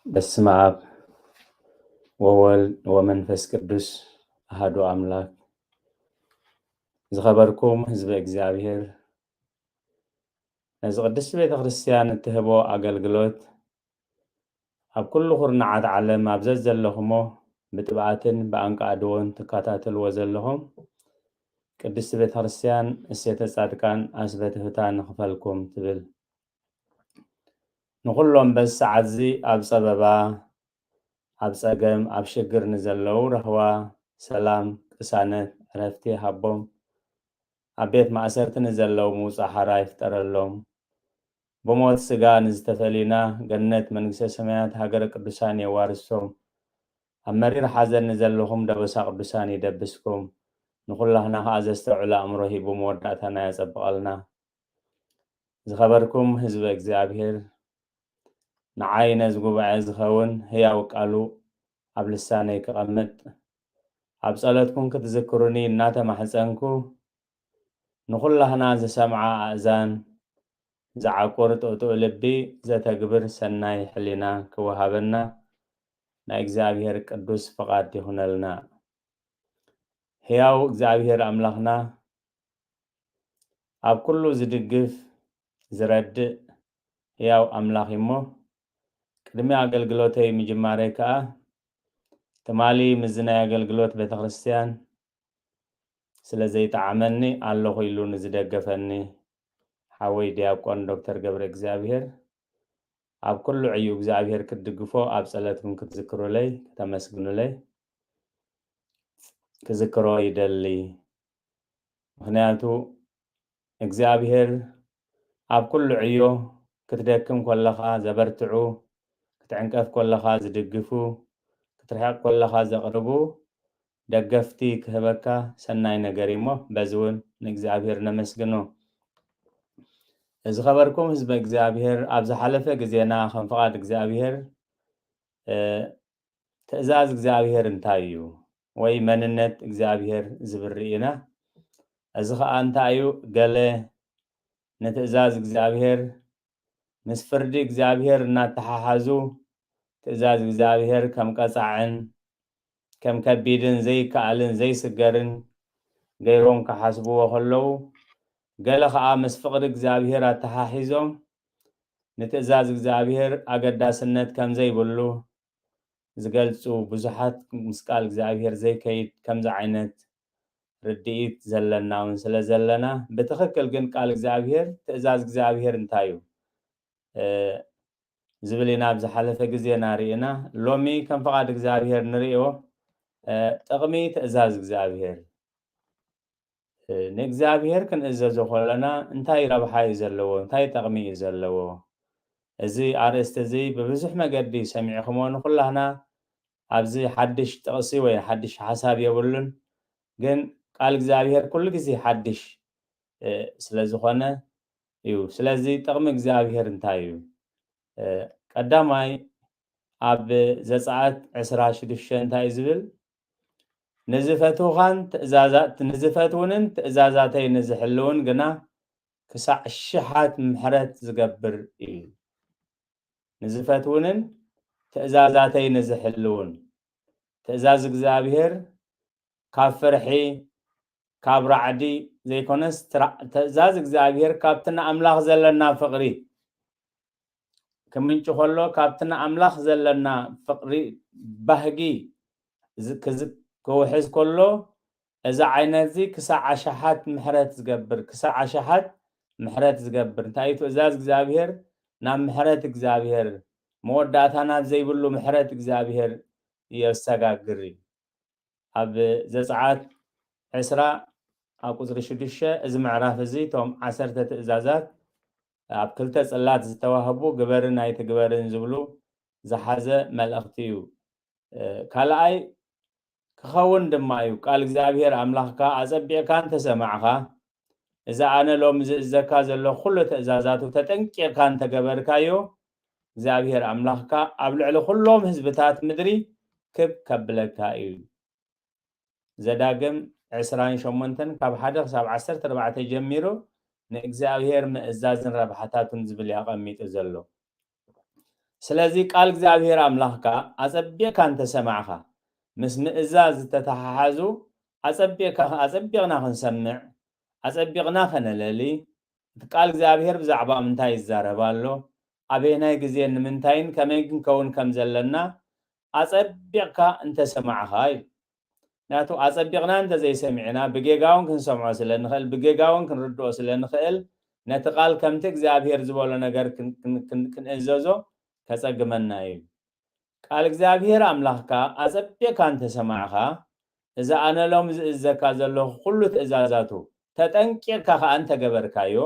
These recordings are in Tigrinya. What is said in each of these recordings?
በስመ አብ ወወልድ ወመንፈስ ቅዱስ አሐዱ አምላክ። ዝኸበርኩም ህዝበ እግዚኣብሔር፣ ነዚ ቅድስቲ ቤተ ክርስቲያን እትህቦ ኣገልግሎት ኣብ ኩሉ ኩርናዓት ዓለም ኣብ ዘዘለኹሞ ብጥብኣትን ብኣንቃዕድዎን ትከታተልዎ ዘለኹም ቅድስቲ ቤተ ክርስቲያን እሴተ ጻድቃን ኣስበትህታ ንኽፈልኩም ትብል። ንኹሎም በዚ ሰዓት እዚ ኣብ ጸበባ፣ ኣብ ጸገም፣ ኣብ ሽግር ንዘለዉ ራህዋ፣ ሰላም፣ ቅሳነት፣ ዕረፍቲ ሃቦም። ኣብ ቤት ማእሰርቲ ንዘለዉ ምውጻእ ሓራ ይፍጠረሎም። ብሞት ስጋ ንዝተፈሊና ገነት መንግስተ ሰማያት ሃገረ ቅዱሳን የዋርሶም። ኣብ መሪር ሓዘን ንዘለኹም ደበሳ ቅዱሳን ይደብስኩም። ንኹላህና ከኣ ዘስተውዕል ኣእምሮ ሂቡ መወዳእታና የጸብቐልና። ዝኸበርኩም ህዝበ እግዚኣብሔር፣ ንዓይ ነዚ ጉባኤ ዝኸውን ህያው ቃሉ ኣብ ልሳነይ ክቐምጥ፣ ኣብ ጸሎትኩም ክትዝክሩኒ እናተማሕጸንኩ፣ ንኹላህና ዝሰምዓ ኣእዛን፣ ዝዓቁር ጥቕጥቕ ልቢ፣ ዘተግብር ሰናይ ሕሊና ክወሃበና ናይ እግዚኣብሔር ቅዱስ ፍቓድ ይኹነልና። ህያው እግዚኣብሔር ኣምላኽና፣ ኣብ ኩሉ ዝድግፍ ዝረድእ ህያው ኣምላኽ እሞ፣ ቅድሚ ኣገልግሎተይ ምጅማረይ ከኣ፣ ትማሊ ምስዚ ናይ ኣገልግሎት ቤተ ክርስቲያን ስለ ዘይጠዓመኒ ኣለኹ ኢሉ ንዝደገፈኒ ሓወይ ዲያቆን ዶክተር ገብረ እግዚኣብሔር፣ ኣብ ኩሉ ዕዩ እግዚኣብሔር ክትድግፎ ኣብ ጸለትኩም ክትዝክሩለይ፣ ከተመስግኑለይ ክዝክሮ ይደሊ። ምኽንያቱ እግዚኣብሔር ኣብ ኩሉ ዕዮ ክትደክም ከለኻ ዘበርትዑ፣ ክትዕንቀፍ ከለኻ ዝድግፉ፣ ክትርሕቕ ከለኻ ዘቕርቡ ደገፍቲ ክህበካ ሰናይ ነገር እዩ እሞ፣ በዚ እውን ንእግዚኣብሔር ነመስግኖ። ዝኸበርኩም ህዝበ እግዚኣብሔር፣ ኣብ ዝሓለፈ ግዜና ከም ፍቓድ እግዚኣብሔር፣ እ፣ ትእዛዝ እግዚኣብሔር እንታይ እዩ? ወይ መንነት እግዚኣብሔር ዝብል ርኢና። እዚ ኸኣ እንታይ እዩ? ገለ ንትእዛዝ እግዚኣብሔር ምስ ፍርዲ እግዚኣብሔር እናተሓሓዙ፣ ትእዛዝ እግዚኣብሔር ከም ቀጻዕን ከም ከቢድን ዘይከኣልን ዘይስገርን ገይሮም ክሓስብዎ ከለዉ፣ ገለ ኸኣ ምስ ፍቕሪ እግዚኣብሔር ኣተሓሒዞም ንትእዛዝ እግዚኣብሔር ኣገዳስነት ከም ዘይብሉ ዝገልጹ ብዙሓት፣ ምስ ቃል እግዚኣብሔር ዘይከይድ ከምዚ ዓይነት ርድኢት ዘለና እውን ስለ ዘለና፣ ብትኽክል ግን ቃል እግዚኣብሔር፣ ትእዛዝ እግዚኣብሔር እንታይ እዩ? እ፣ ዝብል ኢና ኣብ ዝሓለፈ ግዜና ርኢና። ሎሚ ከም ፍቓድ እግዚኣብሔር ንርእዮ፣ እ፣ ጥቕሚ ትእዛዝ እግዚኣብሔር። እ፣ ንእግዚኣብሔር ክንእዘዞ ከለና እንታይ ረብሓ እዩ ዘለዎ? እንታይ ጥቕሚ እዩ ዘለዎ? እዚ ኣርእስቲ እዚ ብብዙሕ መገዲ ሰሚዕኹሞ ንኹላህና ኣብዚ ሓድሽ ጥቕሲ ወይ ሓድሽ ሓሳብ የብሉን። ግን ቃል እግዚኣብሔር ኩሉ ግዜ ሓድሽ፣ እ፣ ስለ ዝኾነ እዩ። ስለዚ ጥቕሚ እግዚኣብሔር እንታይ እዩ? እ፣ ቀዳማይ ኣብ ዘጸኣት ዕስራ ሽዱሽተ እንታይ እዩ ዝብል? "ንዝፈትውኻን ትእዛዛት-፣ ንዝፈትውንን ትእዛዛተይ ንዝሕልውን ግና ክሳዕ ሽሓት ምሕረት ዝገብር እዩ." ንዝፈትውንን ትእዛዛተይ ንዝሕልውን። ትእዛዝ እግዚኣብሔር ካብ ፍርሒ፣ ካብ ራዕዲ ዘይኮነስ፣ ትራ-፣ ትእዛዝ እግዚኣብሔር ካብቲ ንኣምላኽ ዘለና ፍቕሪ ክምንጭ ከሎ፣ ካብቲ ንኣምላኽ ዘለና ፍቕሪ፣ ባህጊ ዝ-፣ ክዝ-፣ ክውሕዝ ከሎ፣ እዚ ዓይነት እዚ ክሳዕ ኣሽሓት ምሕረት ዝገብር፣ ክሳዕ ኣሽሓት ምሕረት ዝገብር። እንታይ እዩ? ትእዛዝ እግዚኣብሔር ናብ ምሕረት እግዚኣብሔር፣ መወዳእታ ናብ ዘይብሉ ምሕረት እግዚኣብሔር የሰጋግር እዩ። ኣብ ዘጸኣት ዕስራ ኣብ ቁጽሪ ሽዱሽተ፣ እዚ ምዕራፍ እዚ እቶም ዓሰርተ ትእዛዛት ኣብ ክልተ ጽላት ዝተዋህቡ ግበርን ኣይትግበርን ዝብሉ ዝሓዘ መልእኽቲ እዩ። እ፣ ካልኣይ ክኸውን ድማ እዩ። ቃል እግዚኣብሔር ኣምላኽካ ኣጸቢቕካ እንተሰማዕኻ፣ እዚ ኣነ ሎሚ ዝእዘካ ዘለኹ ኩሉ ትእዛዛቱ ተጠንቂቕካ እንተገበርካዮ፣ እግዚኣብሔር ኣምላኽካ ኣብ ልዕሊ ኩሎም ህዝብታት ምድሪ ክብ ከብለካ እዩ። ዘዳግም ዕስራን ሸሞንተን ካብ ሓደ ክሳብ ዓሰርተ ኣርባዕተ ጀሚሩ ንእግዚኣብሔር ምእዛዝን ረብሓታቱን ዝብል እዩ ኣቐሚጡ ዘሎ። ስለዚ ቃል እግዚኣብሔር ኣምላኽካ ኣጸቢቕካ እንተሰማዕኻ፣ ምስ ምእዛዝ ዝተተሓሓዙ ኣጸቢቕካ፣ ኣጸቢቕና ክንሰምዕ፣ ኣጸቢቕና ከነለሊ፣ እቲ ቃል እግዚኣብሔር ብዛዕባ ምንታይ ይዛረብ ኣሎ፣ ኣበየናይ ግዜን ንምንታይን ከመይ ክንከውን ከም ዘለና ኣጸቢቕካ እንተሰማዕኻ እዩ። ምክንያቱ ኣጸቢቕና እንተዘይሰሚዕና ብጌጋ እውን ክንሰምዖ ስለ ንኽእል፣ ብጌጋ እውን ክንርድኦ ስለ ንኽእል፣ ነቲ ቃል ከምቲ እግዚኣብሔር ዝበሎ ነገር ክን-፣ ክን-፣ ክን-፣ ክንእዘዞ ከጸግመና እዩ። ቃል እግዚኣብሔር ኣምላኽካ ኣጸቢቕካ እንተሰማዕኻ፣ እዚ ኣነ ሎም ዝእዘካ ዘለኹ ኩሉ ትእዛዛቱ ተጠንቂቕካ ከኣ እንተገበርካዮ፣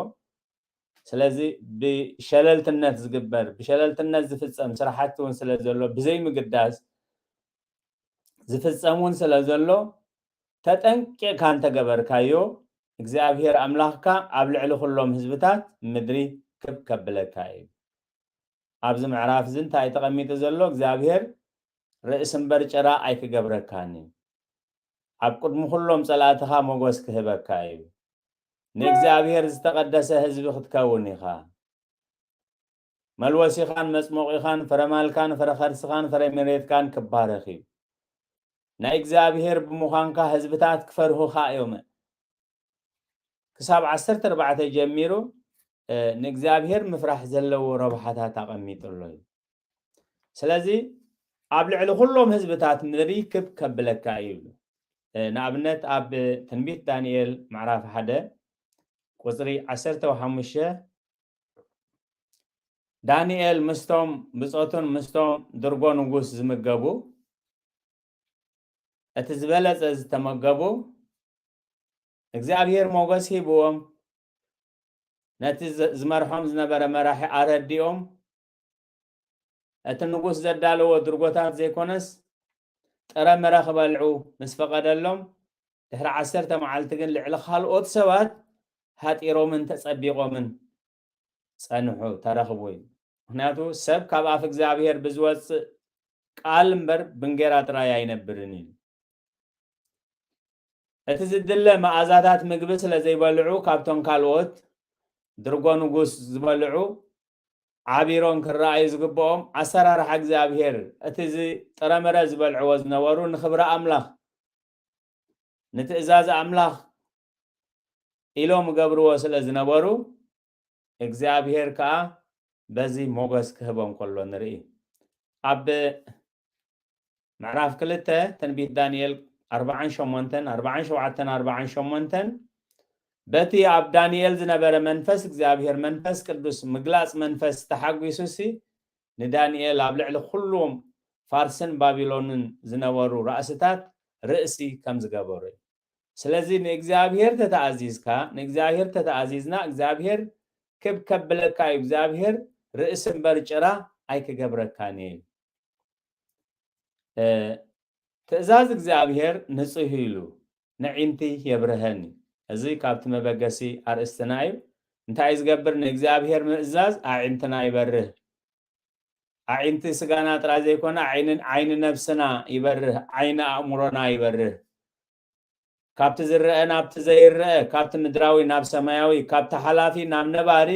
ስለዚ ብሸለልትነት ዝግበር፣ ብሸለልትነት ዝፍጸም ስራሓቲ እውን ስለ ዘሎ፣ ብዘይምግዳስ ዝፍጸም እውን ስለ ዘሎ፣ ተጠንቂቕካ እንተገበርካዮ፣ እግዚኣብሔር ኣምላኽካ ኣብ ልዕሊ ኩሎም ህዝብታት ምድሪ ክብ ከብለካ እዩ። ኣብዚ ምዕራፍ እዚ እንታይ ተቐሚጡ ዘሎ? እግዚኣብሔር ርእሲ እምበር ጭራ ኣይክገብረካን እዩ። ኣብ ቅድሚ ኩሎም ጸላእትኻ ሞገስ ክህበካ እዩ። ንእግዚኣብሔር ዝተቐደሰ ህዝቢ ክትከውን ኢኻ። መልወሲኻን መጽሞቒኻን ፍረ ማልካን ፍረ ከርስኻን ፍረ መሬትካን ክባረኽ እዩ። ናይ እግዚኣብሔር ብምዃንካ ህዝብታት ክፈርሁኻ እዮም። ክሳብ ዓሰርተ ኣርባዕተ ጀሚሩ፣ እ፣ ንእግዚኣብሔር ምፍራሕ ዘለዎ ረብሓታት ኣቐሚጡ ኣሎ እዩ። ስለዚ ኣብ ልዕሊ ኩሎም ህዝብታት ምድሪ ክብ ከብለካ እዩ ይብሉ። እ፣ ንኣብነት ኣብ ትንቢት ዳንኤል ምዕራፍ ሓደ ቁጽሪ ዓሰርተ ሓሙሽተ፣ ዳንኤል ምስቶም ብጾቱን ምስቶም ድርጎ ንጉስ ዝምገቡ፣ እቲ ዝበለጸ ዝተመገቡ፣ እግዚኣብሔር ሞገስ ሂብዎም፣ ነቲ ዝ-፣ ዝመርሖም ዝነበረ መራሒ ኣረዲኦም፣ እቲ ንጉስ ዘዳለዎ ድርጎታት ዘይኮነስ፣ ጥረ ምረ ክበልዑ ምስ ፈቐደሎም፣ ድሕሪ ዓሰርተ መዓልቲ ግን ልዕሊ ካልኦት ሰባት ሃጢሮምን ተጸቢቖምን ጸንሑ፣ ተረኽቡ እዩ። ምኽንያቱ ሰብ ካብ ኣፍ እግዚኣብሔር ብዝወጽእ ቃል እምበር ብእንጌራ ጥራይ ኣይነብርን እዩ። እቲ ዝድለ መኣዛታት ምግቢ ስለ ዘይበልዑ፣ ካብቶም ካልኦት ድርጎ ንጉስ ዝበልዑ ዓቢሮም ክረኣዩ ዝግብኦም ኣሰራርሓ እግዚኣብሔር፣ እቲ እዚ ጥረምረ ዝበልዕዎ ዝነበሩ ንኽብሪ ኣምላኽ፣ ንትእዛዝ ኣምላኽ ኢሎም ይገብርዎ ስለ ዝነበሩ፣ እግዚኣብሔር ከኣ በዚ ሞገስ ክህቦም ከሎ ንርኢ። ኣብ ምዕራፍ ክልተ ትንቢት ዳንኤል ኣርባዓን ሸሞንተን፣ ኣርባዓን ሸውዓተን፣ ኣርባዓን ሸሞንተን፣ በቲ ኣብ ዳንኤል ዝነበረ መንፈስ እግዚኣብሔር መንፈስ ቅዱስ ምግላጽ መንፈስ ተሓጒሱሲ፣ ንዳንኤል ኣብ ልዕሊ ኩሎም ፋርስን ባቢሎንን ዝነበሩ ራእስታት ርእሲ ከም ዝገበሩ እዩ። ስለዚ ንእግዚኣብሔር ተተኣዚዝካ፣ ንእግዚኣብሔር ተተኣዚዝና፣ እግዚኣብሔር ክብ ከብለካ እዩ። እግዚኣብሔር ርእሲ እምበር ጭራ ኣይክገብረካን እዩ። እ፣ ትእዛዝ እግዚኣብሔር ንጹህ ኢሉ፣ ንዒንቲ የብርሀን እዩ። እዚ ካብቲ መበገሲ ኣርእስትና እዩ። እንታይ እዩ ዝገብር? ንእግዚኣብሔር ምእዛዝ ኣዒንትና ይበርህ። ኣዒንቲ ስጋና ጥራይ ዘይኮነ፣ ዓይኒ፣ ዓይኒ ነብስና ይበርህ፣ ዓይኒ ኣእምሮና ይበርህ። ካብቲ ዝረአ ናብቲ ዘይረአ፣ ካብቲ ምድራዊ ናብ ሰማያዊ፣ ካብቲ ሓላፊ ናብ ነባሪ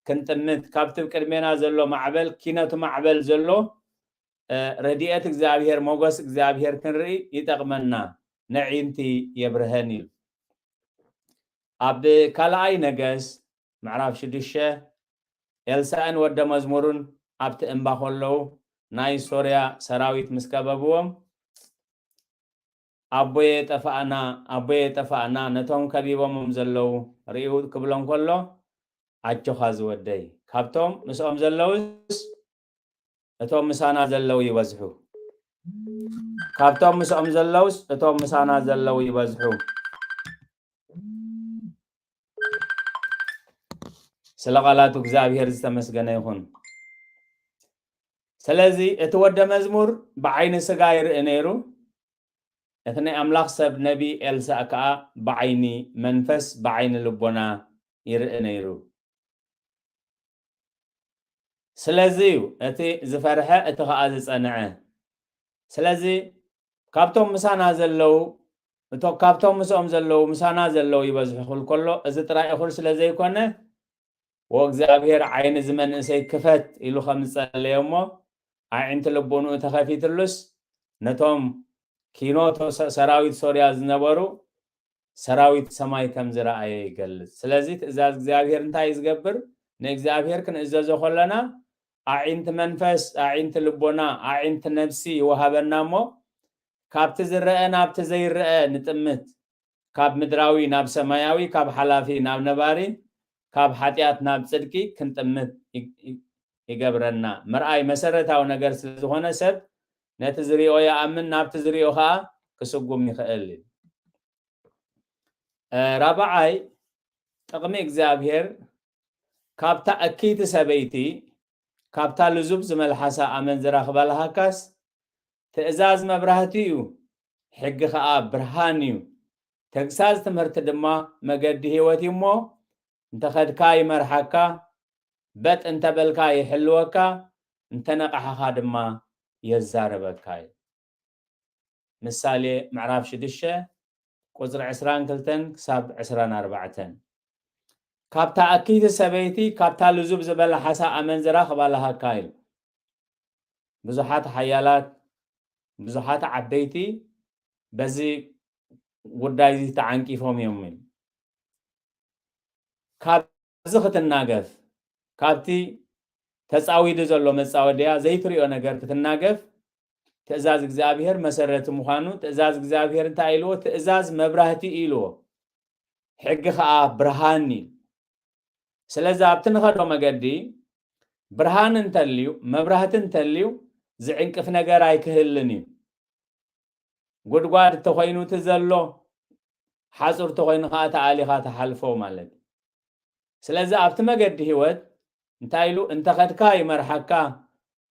ክንጥምት፣ ካብቲ ቅድሜና ዘሎ ማዕበል፣ ኪነቱ ማዕበል ዘሎ፣ እ፣ ረድኤት እግዚኣብሔር፣ ሞገስ እግዚኣብሔር ክንርኢ ይጠቕመና፣ ነዒንቲ የብርሀን እዩ። ኣብ ካልኣይ ነገስ ምዕራፍ ሽዱሽተ፣ ኤልሳእን ወደ መዝሙሩን ኣብቲ እምባ ከለዉ፣ ናይ ሶርያ ሰራዊት ምስ ከበብዎም፣ "ኣቦየ ጠፋእና፣ ኣቦየ ጠፋእና፣ ነቶም ከቢቦሞም ዘለዉ ርእዩ" ክብሎም ከሎ፣ "ኣጆኻ ዝወደይ፣ ካብቶም ምስኦም ዘለዉስ እቶም ምሳና ዘለዉ ይበዝሑ። ካብቶም ምስኦም ዘለዉስ እቶም ምሳና ዘለዉ ይበዝሑ።" ስለ ቃላቱ እግዚኣብሔር ዝተመስገነ ይኹን። ስለዚ እቲ ወደ መዝሙር ብዓይኒ ስጋ ይርኢ ነይሩ፣ እቲ ናይ ኣምላኽ ሰብ ነቢ ኤልሳእ ከኣ ብዓይኒ መንፈስ፣ ብዓይኒ ልቦና ይርኢ ነይሩ። ስለዚ እዩ እቲ ዝፈርሐ፣ እቲ ኸኣ ዝጸንዐ። ስለዚ ካብቶም ምሳና ዘለዉ፣ እቶ-፣ ካብቶም ምስኦም ዘለዉ፣ ምሳና ዘለዉ ይበዝሑ ክብል ከሎ፣ እዚ ጥራይ እኹል ስለ ዘይኮነ፣ ወእግዚኣብሔር ዓይኒ እዚ መንእሰይ ክፈት ኢሉ ከም ዝጸለየ እሞ ኣዒንቲ ልቦንኡ ተኸፊትሉስ ነቶም ኪኖ ሰራዊት ሶርያ ዝነበሩ ሰራዊት ሰማይ ከም ዝረኣየ ይገልጽ። ስለዚ ትእዛዝ እግዚኣብሔር እንታይ እዩ ዝገብር? ንእግዚኣብሔር ክንእዘዞ ከለና ኣዒንቲ መንፈስ፣ ኣዒንቲ ልቦና፣ ኣዒንቲ ነብሲ ይወሃበና እሞ ካብቲ ዝረአ ናብቲ ዘይረአ ንጥምት፣ ካብ ምድራዊ ናብ ሰማያዊ፣ ካብ ሓላፊ ናብ ነባሪ፣ ካብ ሓጢኣት ናብ ጽድቂ ክንጥምት ይገብረና። ምርኣይ መሰረታዊ ነገር ስለ ዝኾነ ሰብ ነቲ ዝሪኦ ይኣምን፣ ናብቲ ዝሪኦ ኸኣ ክስጉም ይኽእል እዩ። ራብዓይ፣ ጥቕሚ እግዚኣብሔር ካብታ እክይቲ ሰበይቲ፣ ካብታ ልዙብ ዝመልሓሳ ኣመንዝራ ክበልሃካስ፣ ትእዛዝ መብራህቲ እዩ፣ ሕጊ ኸኣ ብርሃን እዩ። ተግሳጽ ትምህርቲ ድማ መገዲ ህይወት እዩ እሞ፣ እንተኸድካ ይመርሓካ፣ በጥ እንተበልካ ይሕልወካ፣ እንተነቓሕኻ ድማ የዛርበካ እዩ። ምሳሌ ምዕራፍ ሽዱሽተ ቁጽሪ ዕስራን ክልተን ክሳብ ዕስራን ኣርባዕተን። ካብታ ኣክይቲ ሰበይቲ፣ ካብታ ልዙብ ዝበላ ሓሳ ኣመንዝራ ክባልሃካ እዩ። ብዙሓት ሓያላት፣ ብዙሓት ዓበይቲ በዚ ጉዳይ እዚ ተዓንቂፎም እዮም። ካብዚ ክትናገፍ፣ ካብቲ ተጻዊዱ ዘሎ መጻወድያ ዘይትሪኦ ነገር ክትናገፍ፣ ትእዛዝ እግዚኣብሔር መሰረቲ ምዃኑ፣ ትእዛዝ እግዚኣብሔር እንታይ ኢልዎ? ትእዛዝ መብራህቲ ኢልዎ፣ ሕጊ ኸኣ ብርሃን እዩ። ስለዚ ኣብቲ ንኸዶ መገዲ ብርሃን እንተልዩ፣ መብራህቲ እንተልዩ፣ ዝዕንቅፍ ነገር ኣይክህልን እዩ። ጉድጓድ እንተኾይኑ እቲ ዘሎ፣ ሓጹር እንተኾይኑ ኸኣ ተኣሊኻ ትሓልፎ ማለት እዩ። ስለዚ ኣብቲ መገዲ ህይወት እንታይ ኢሉ? እንተኸድካ ይመርሓካ፣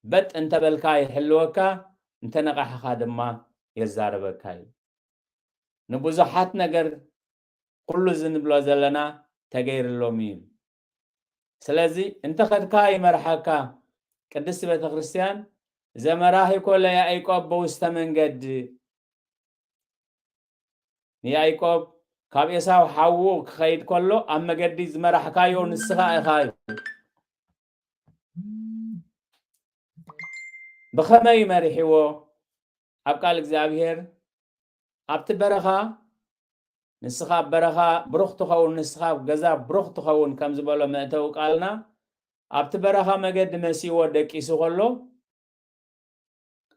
በጥ እንተበልካ ይሕልወካ፣ እንተነቓሕኻ ድማ የዛርበካ እዩ። ንብዙሓት ነገር ኩሉ እዚ ንብሎ ዘለና ተገይርሎም እዩ። ስለዚ እንተኸድካ ይመርሓካ። ቅድስቲ ቤተ ክርስቲያን ዘመራሂኮ ለያዕቆብ በውስተ መንገድ፣ ንያዕቆብ ካብ ኤሳው ሓዉ ክኸይድ ከሎ ኣብ መገዲ ዝመራሕካዮ ንስኻ ኢኻ እዩ። ብኸመይ መሪሕዎ? ኣብ ቃል እግዚኣብሔር ኣብቲ በረኻ ንስኻ ኣብ በረኻ ብሩኽ ትኸውን፣ ንስኻ ኣብ ገዛ ብሩኽ ትኸውን ከም ዝበሎ መእተዊ ቃልና፣ ኣብቲ በረኻ መገዲ መሲዎ ደቂሱ ከሎ፣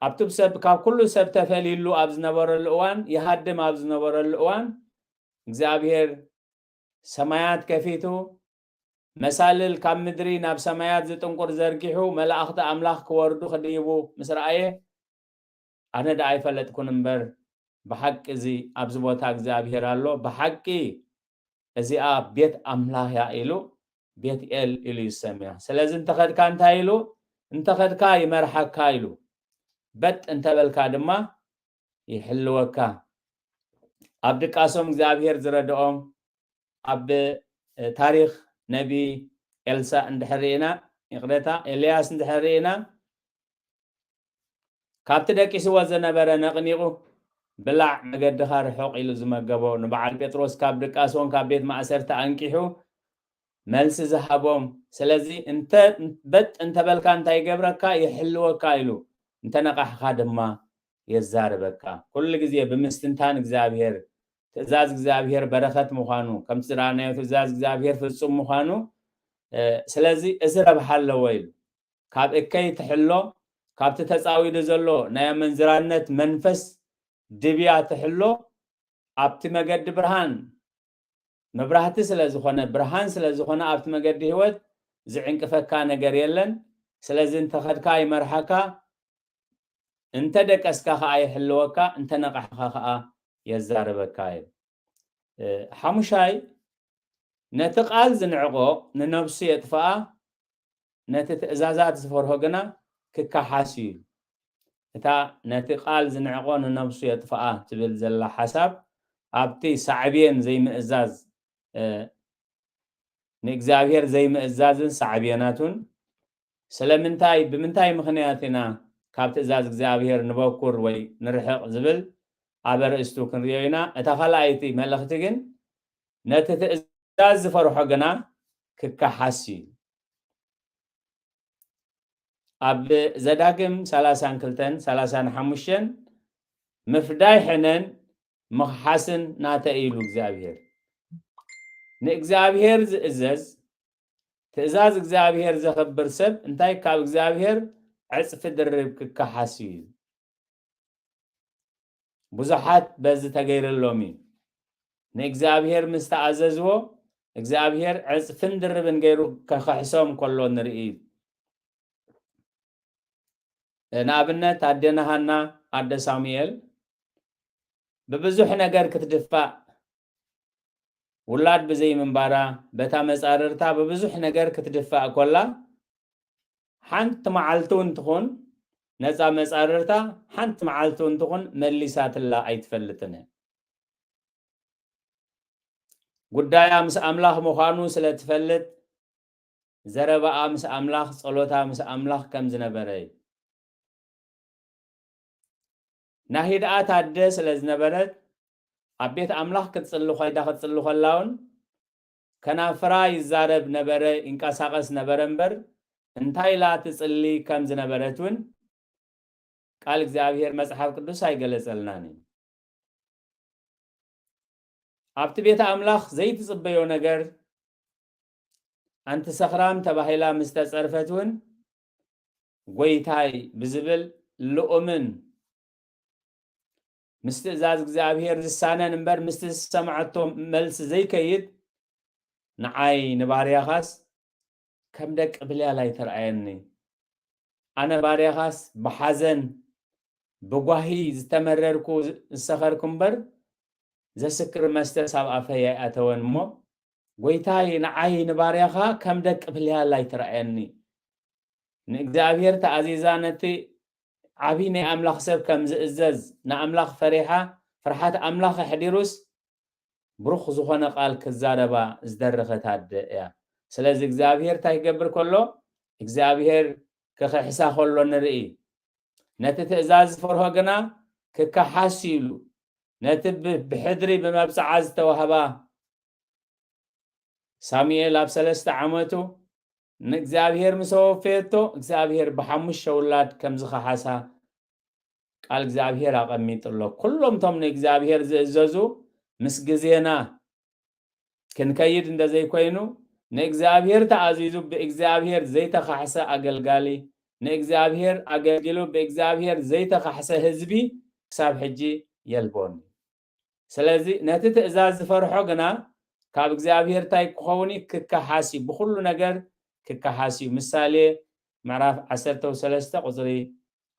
ኣብቲ ሰብ፣ ካብ ኩሉ ሰብ ተፈልይሉ ኣብ ዝነበረሉ እዋን፣ ይሃድም ኣብ ዝነበረሉ እዋን፣ እግዚኣብሔር ሰማያት ከፊቱ፣ መሳልል ካብ ምድሪ ናብ ሰማያት ዝጥንቁር ዘርጊሑ፣ መላእኽቲ ኣምላኽ ክወርዱ ክድይቡ ምስ ረኣየ፣ ኣነ ደኣ ኣይፈለጥኩን እምበር፣ ብሓቂ እዚ ኣብዚ ቦታ እግዚኣብሔር ኣሎ፣ ብሓቂ እዚኣ ቤት ኣምላኽ እያ ኢሉ፣ ቤት ኤል ኢሉ ይሰምያ። ስለዚ እንተኸድካ እንታይ ኢሉ? እንተኸድካ ይመርሓካ ኢሉ። በጥ እንተበልካ ድማ ይሕልወካ። ኣብ ድቃሶም እግዚኣብሔር ዝረድኦም፣ ኣብ ታሪኽ ነቢ ኤልሳእ እንድሕር ርኢና፣ ይቕረታ፣ ኤልያስ እንድሕር ርኢና፣ ካብቲ ደቂስዎ ዝነበረ ነቕኒቑ፣ ብላዕ፣ መገድኻ ርሑቕ ኢሉ ዝመገቦ፣ ንበዓል ጴጥሮስ ካብ ድቃሶን ካብ ቤት ማእሰርቲ ኣንቂሑ መልሲ ዝሃቦም። ስለዚ እንተ በጥ እንተበልካ እንታይ ይገብረካ? ይሕልወካ ኢሉ። እንተነቓሕኻ ድማ የዛርበካ። ኩሉ ግዜ ብምስትንታን እግዚኣብሔር፣ ትእዛዝ እግዚኣብሔር በረኸት ምዃኑ፣ ከምቲ ዝረኣናዮ ትእዛዝ እግዚኣብሔር ፍጹም ምዃኑ፣ እ፣ ስለዚ እዚ ረብሓ ኣለዎ ኢሉ። ካብ እከይ ትሕሎ፣ ካብቲ ተጻዊዱ ዘሎ ናይ ኣመንዝራነት መንፈስ ድብያ ትሕሎ፣ ኣብቲ መገዲ ብርሃን መብራህቲ ስለ ዝኾነ፣ ብርሃን ስለ ዝኾነ፣ ኣብቲ መገዲ ህይወት ዝዕንቅፈካ ነገር የለን። ስለዚ እንተኸድካ ይመርሓካ፣ እንተ ደቀስካ ኸኣ ይሕልወካ፣ እንተ ነቓሕኻ ኸኣ የዛርበካ እዩ። እ፣ ሓሙሻይ፣ ነቲ ቃል ዝንዕቆ ንነብሱ የጥፍኣ፣ ነቲ ትእዛዛት ዝፈርሆ ግና ክከሓስ እዩ። እታ ነቲ ቃል ዝንዕቆ ንነብሱ የጥፍኣ ትብል ዘላ ሓሳብ፣ ኣብቲ ሳዕቤን ዘይምእዛዝ፣ እ፣ ንእግዚኣብሔር ዘይምእዛዝን ሳዕቤናቱን፣ ስለምንታይ፣ ብምንታይ ምኽንያት ኢና ካብ ትእዛዝ እግዚኣብሔር ንበኩር ወይ ንርሕቕ ዝብል ኣብ ኣርእስቱ ክንርእዮ ኢና። እታ ካልኣይቲ መልእኽቲ ግን፣ ነቲ ትእዛዝ ዝፈርሖ ግና ክከሓስ እዩ። ኣብ ዘዳግም ሰላሳን ክልተን ሰላሳን ሓሙሽተን፣ ምፍዳይ ሕነን ምኽሓስን ናተ እዩ ኢሉ እግዚኣብሔር። ንእግዚኣብሔር ዝእዘዝ፣ ትእዛዝ እግዚኣብሔር ዘኽብር ሰብ እንታይ ካብ እግዚኣብሔር ዕጽፊ ድርብ ክከሓስ እዩ። ብዙሓት በዚ ተገይርሎም እዩ። ንእግዚኣብሔር ምስ ተኣዘዝዎ እግዚኣብሔር ዕጽፍን ድርብን ገይሩ ከኽሕሶም ከሎ ንርኢ። ንኣብነት ኣዴና ሃና ኣደ ሳሙኤል ብብዙሕ ነገር ክትድፋእ፣ ውላድ ብዘይምንባራ በታ መጻርርታ ብብዙሕ ነገር ክትድፋእ ኮላ፣ ሓንቲ መዓልቲ እውን ትኹን ነጻ መጻርርታ ሓንቲ መዓልቲ እውን ትኹን መሊሳትላ ኣይትፈልጥን እያ። ጉዳያ ምስ ኣምላኽ ምዃኑ ስለ ትፈልጥ፣ ዘረባኣ ምስ ኣምላኽ፣ ጸሎታ ምስ ኣምላኽ ከም ዝነበረ እዩ። ናሂድኣ ታደ ስለ ዝነበረት፣ ኣብ ቤት ኣምላኽ ክትጽሊ ኮይዳ ክትጽሊ ከላ እውን፣ ከናፍራ ይዛረብ ነበረ፣ ይንቀሳቐስ ነበረ እምበር፣ እንታይ ኢላ ትጽሊ ከም ዝነበረት እውን ቃል እግዚኣብሔር መጽሓፍ ቅዱስ ኣይገለጸልናን እዩ። ኣብቲ ቤት ኣምላኽ ዘይትጽበዮ ነገር፣ ኣንቲ ሰኽራም ተባሂላ ምስ ተጸርፈት እውን፣ ጎይታይ ብዝብል ልኡምን ምስ ትእዛዝ እግዚኣብሔር ዝሳነን እምበር፣ ምስቲ ዝሰምዐቶ መልሲ ዘይከይድ፣ ንዓይ ንባርያኻስ ከም ደቂ ብልያል ኣይተርኣየኒ። ኣነ ባርያኻስ ብሓዘን ብጓሂ ዝተመረርኩ ዝሰኸርኩ እምበር፣ ዘስክር መስተስ ኣብ ኣፈይ ኣይኣተወን እሞ፣ ጎይታይ ንዓይ ንባርያኻ ከም ደቂ ብልያል ኣይትርኣየኒ። ንእግዚኣብሔር ተኣዚዛ ነቲ ዓብዪ ናይ ኣምላኽ ሰብ ከም ዝእዘዝ፣ ንኣምላኽ ፈሪሓ፣ ፍርሓት ኣምላኽ ኣሕዲሩስ፣ ብሩኽ ዝኾነ ቃል ክዛረባ ዝደረኸት ኣደ እያ። ስለዚ እግዚኣብሔር እንታይ ክገብር ከሎ፣ እግዚኣብሔር ክኽሕሳ ከሎ ንርኢ። ነቲ ትእዛዝ ዝፈርሆ ግና ክከሓስ ኢሉ፣ ነቲ ብ-፣ ብሕድሪ ብመብጽዓ ዝተዋህባ ሳሙኤል ኣብ ሰለስተ ዓመቱ ንእግዚኣብሔር ምስ ኣወፈየቶ፣ እግዚኣብሔር ብሓሙሽተ ውላድ ከም ዝኸሓሳ ቃል እግዚኣብሔር ኣቐሚጡ ኣሎ። ኩሎም እቶም ንእግዚኣብሔር ዝእዘዙ ምስ ግዜና ክንከይድ እንተዘይኮይኑ፣ ንእግዚኣብሔር ተኣዚዙ ብእግዚኣብሔር ዘይተኻሕሰ ኣገልጋሊ፣ ንእግዚኣብሔር ኣገልጊሉ ብእግዚኣብሔር ዘይተኻሕሰ ህዝቢ ክሳብ ሕጂ የልቦን። ስለዚ ነቲ ትእዛዝ ዝፈርሖ ግና ካብ እግዚኣብሔር እንታይ ክኸውን እዩ? ክከሓስ እዩ። ብኹሉ ነገር ክከሓስ እዩ። ምሳሌ ምዕራፍ ዓሰርተ ሰለስተ ቁጽሪ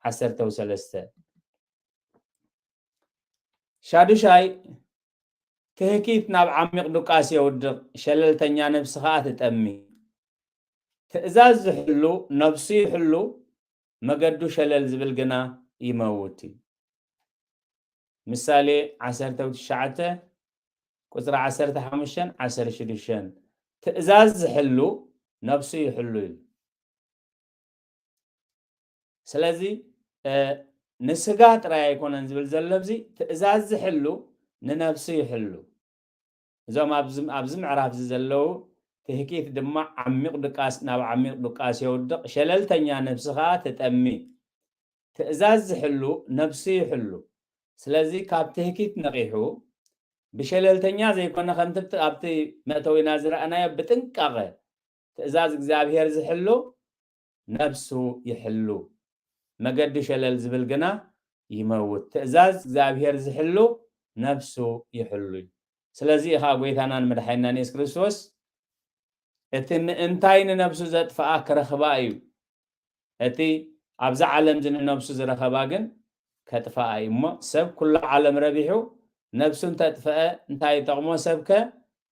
ዓሰርተ ሰለስተ። ሻዱሻይ፣ ትህኪት ናብ ዓሚቕ ድቃስ የውድቕ፣ ሸለልተኛ ነብሲ ኸኣ ትጠሚ። ትእዛዝ ዝሕሉ ነብሱ ይሕሉ፣ መገዱ ሸለል ዝብል ግና ይመውት እዩ። ምሳሌ ዓሰርተ ትሽዓተ ቁጽሪ ዓሰርተ ሓሙሽተን ዓሰርተ ሽዱሽተን፣ ትእዛዝ ዝሕሉ ነብሱ ይሕሉ እዩ። ስለዚ፣ እ፣ ንስጋ ጥራይ ኣይኮነን ዝብል ዘሎ፣ ኣብዚ ትእዛዝ ዝሕሉ ንነብሱ ይሕሉ። እዞም ኣብዚ፣ ኣብዚ ምዕራፍ እዚ ዘለዉ ትህኪት ድማ ዓሚቕ ድቃስ፣ ናብ ዓሚቕ ድቃስ የውድቕ፣ ሸለልተኛ ነብሲ ኸኣ ትጠሚ። ትእዛዝ ዝሕሉ ነብሱ ይሕሉ። ስለዚ ካብ ትህኪት ነቒሑ ብሸለልተኛ ዘይኮነ፣ ከምቲ ኣብቲ መእተዊና ዝረኣናዮ ብጥንቃቐ ትእዛዝ እግዚኣብሔር ዝሕሉ ነብሱ ይሕሉ፣ መገዱ ሸለል ዝብል ግና ይመውት። ትእዛዝ እግዚኣብሔር ዝሕሉ ነብሱ ይሕሉ እዩ። ስለዚ ኸዓ ጎይታናን መድሓኒናን የሱስ ክርስቶስ እቲ ምእንታይ ንነብሱ ዘጥፍኣ ክረኽባ እዩ። እቲ ኣብዛ ዓለም እዚ ንነብሱ ዝረኸባ ግን ከጥፍኣ እዩ። እሞ ሰብ ኩላ ዓለም ረቢሑ ነብሱ እንተጥፍአ እንታይ ይጠቕሞ? ሰብከ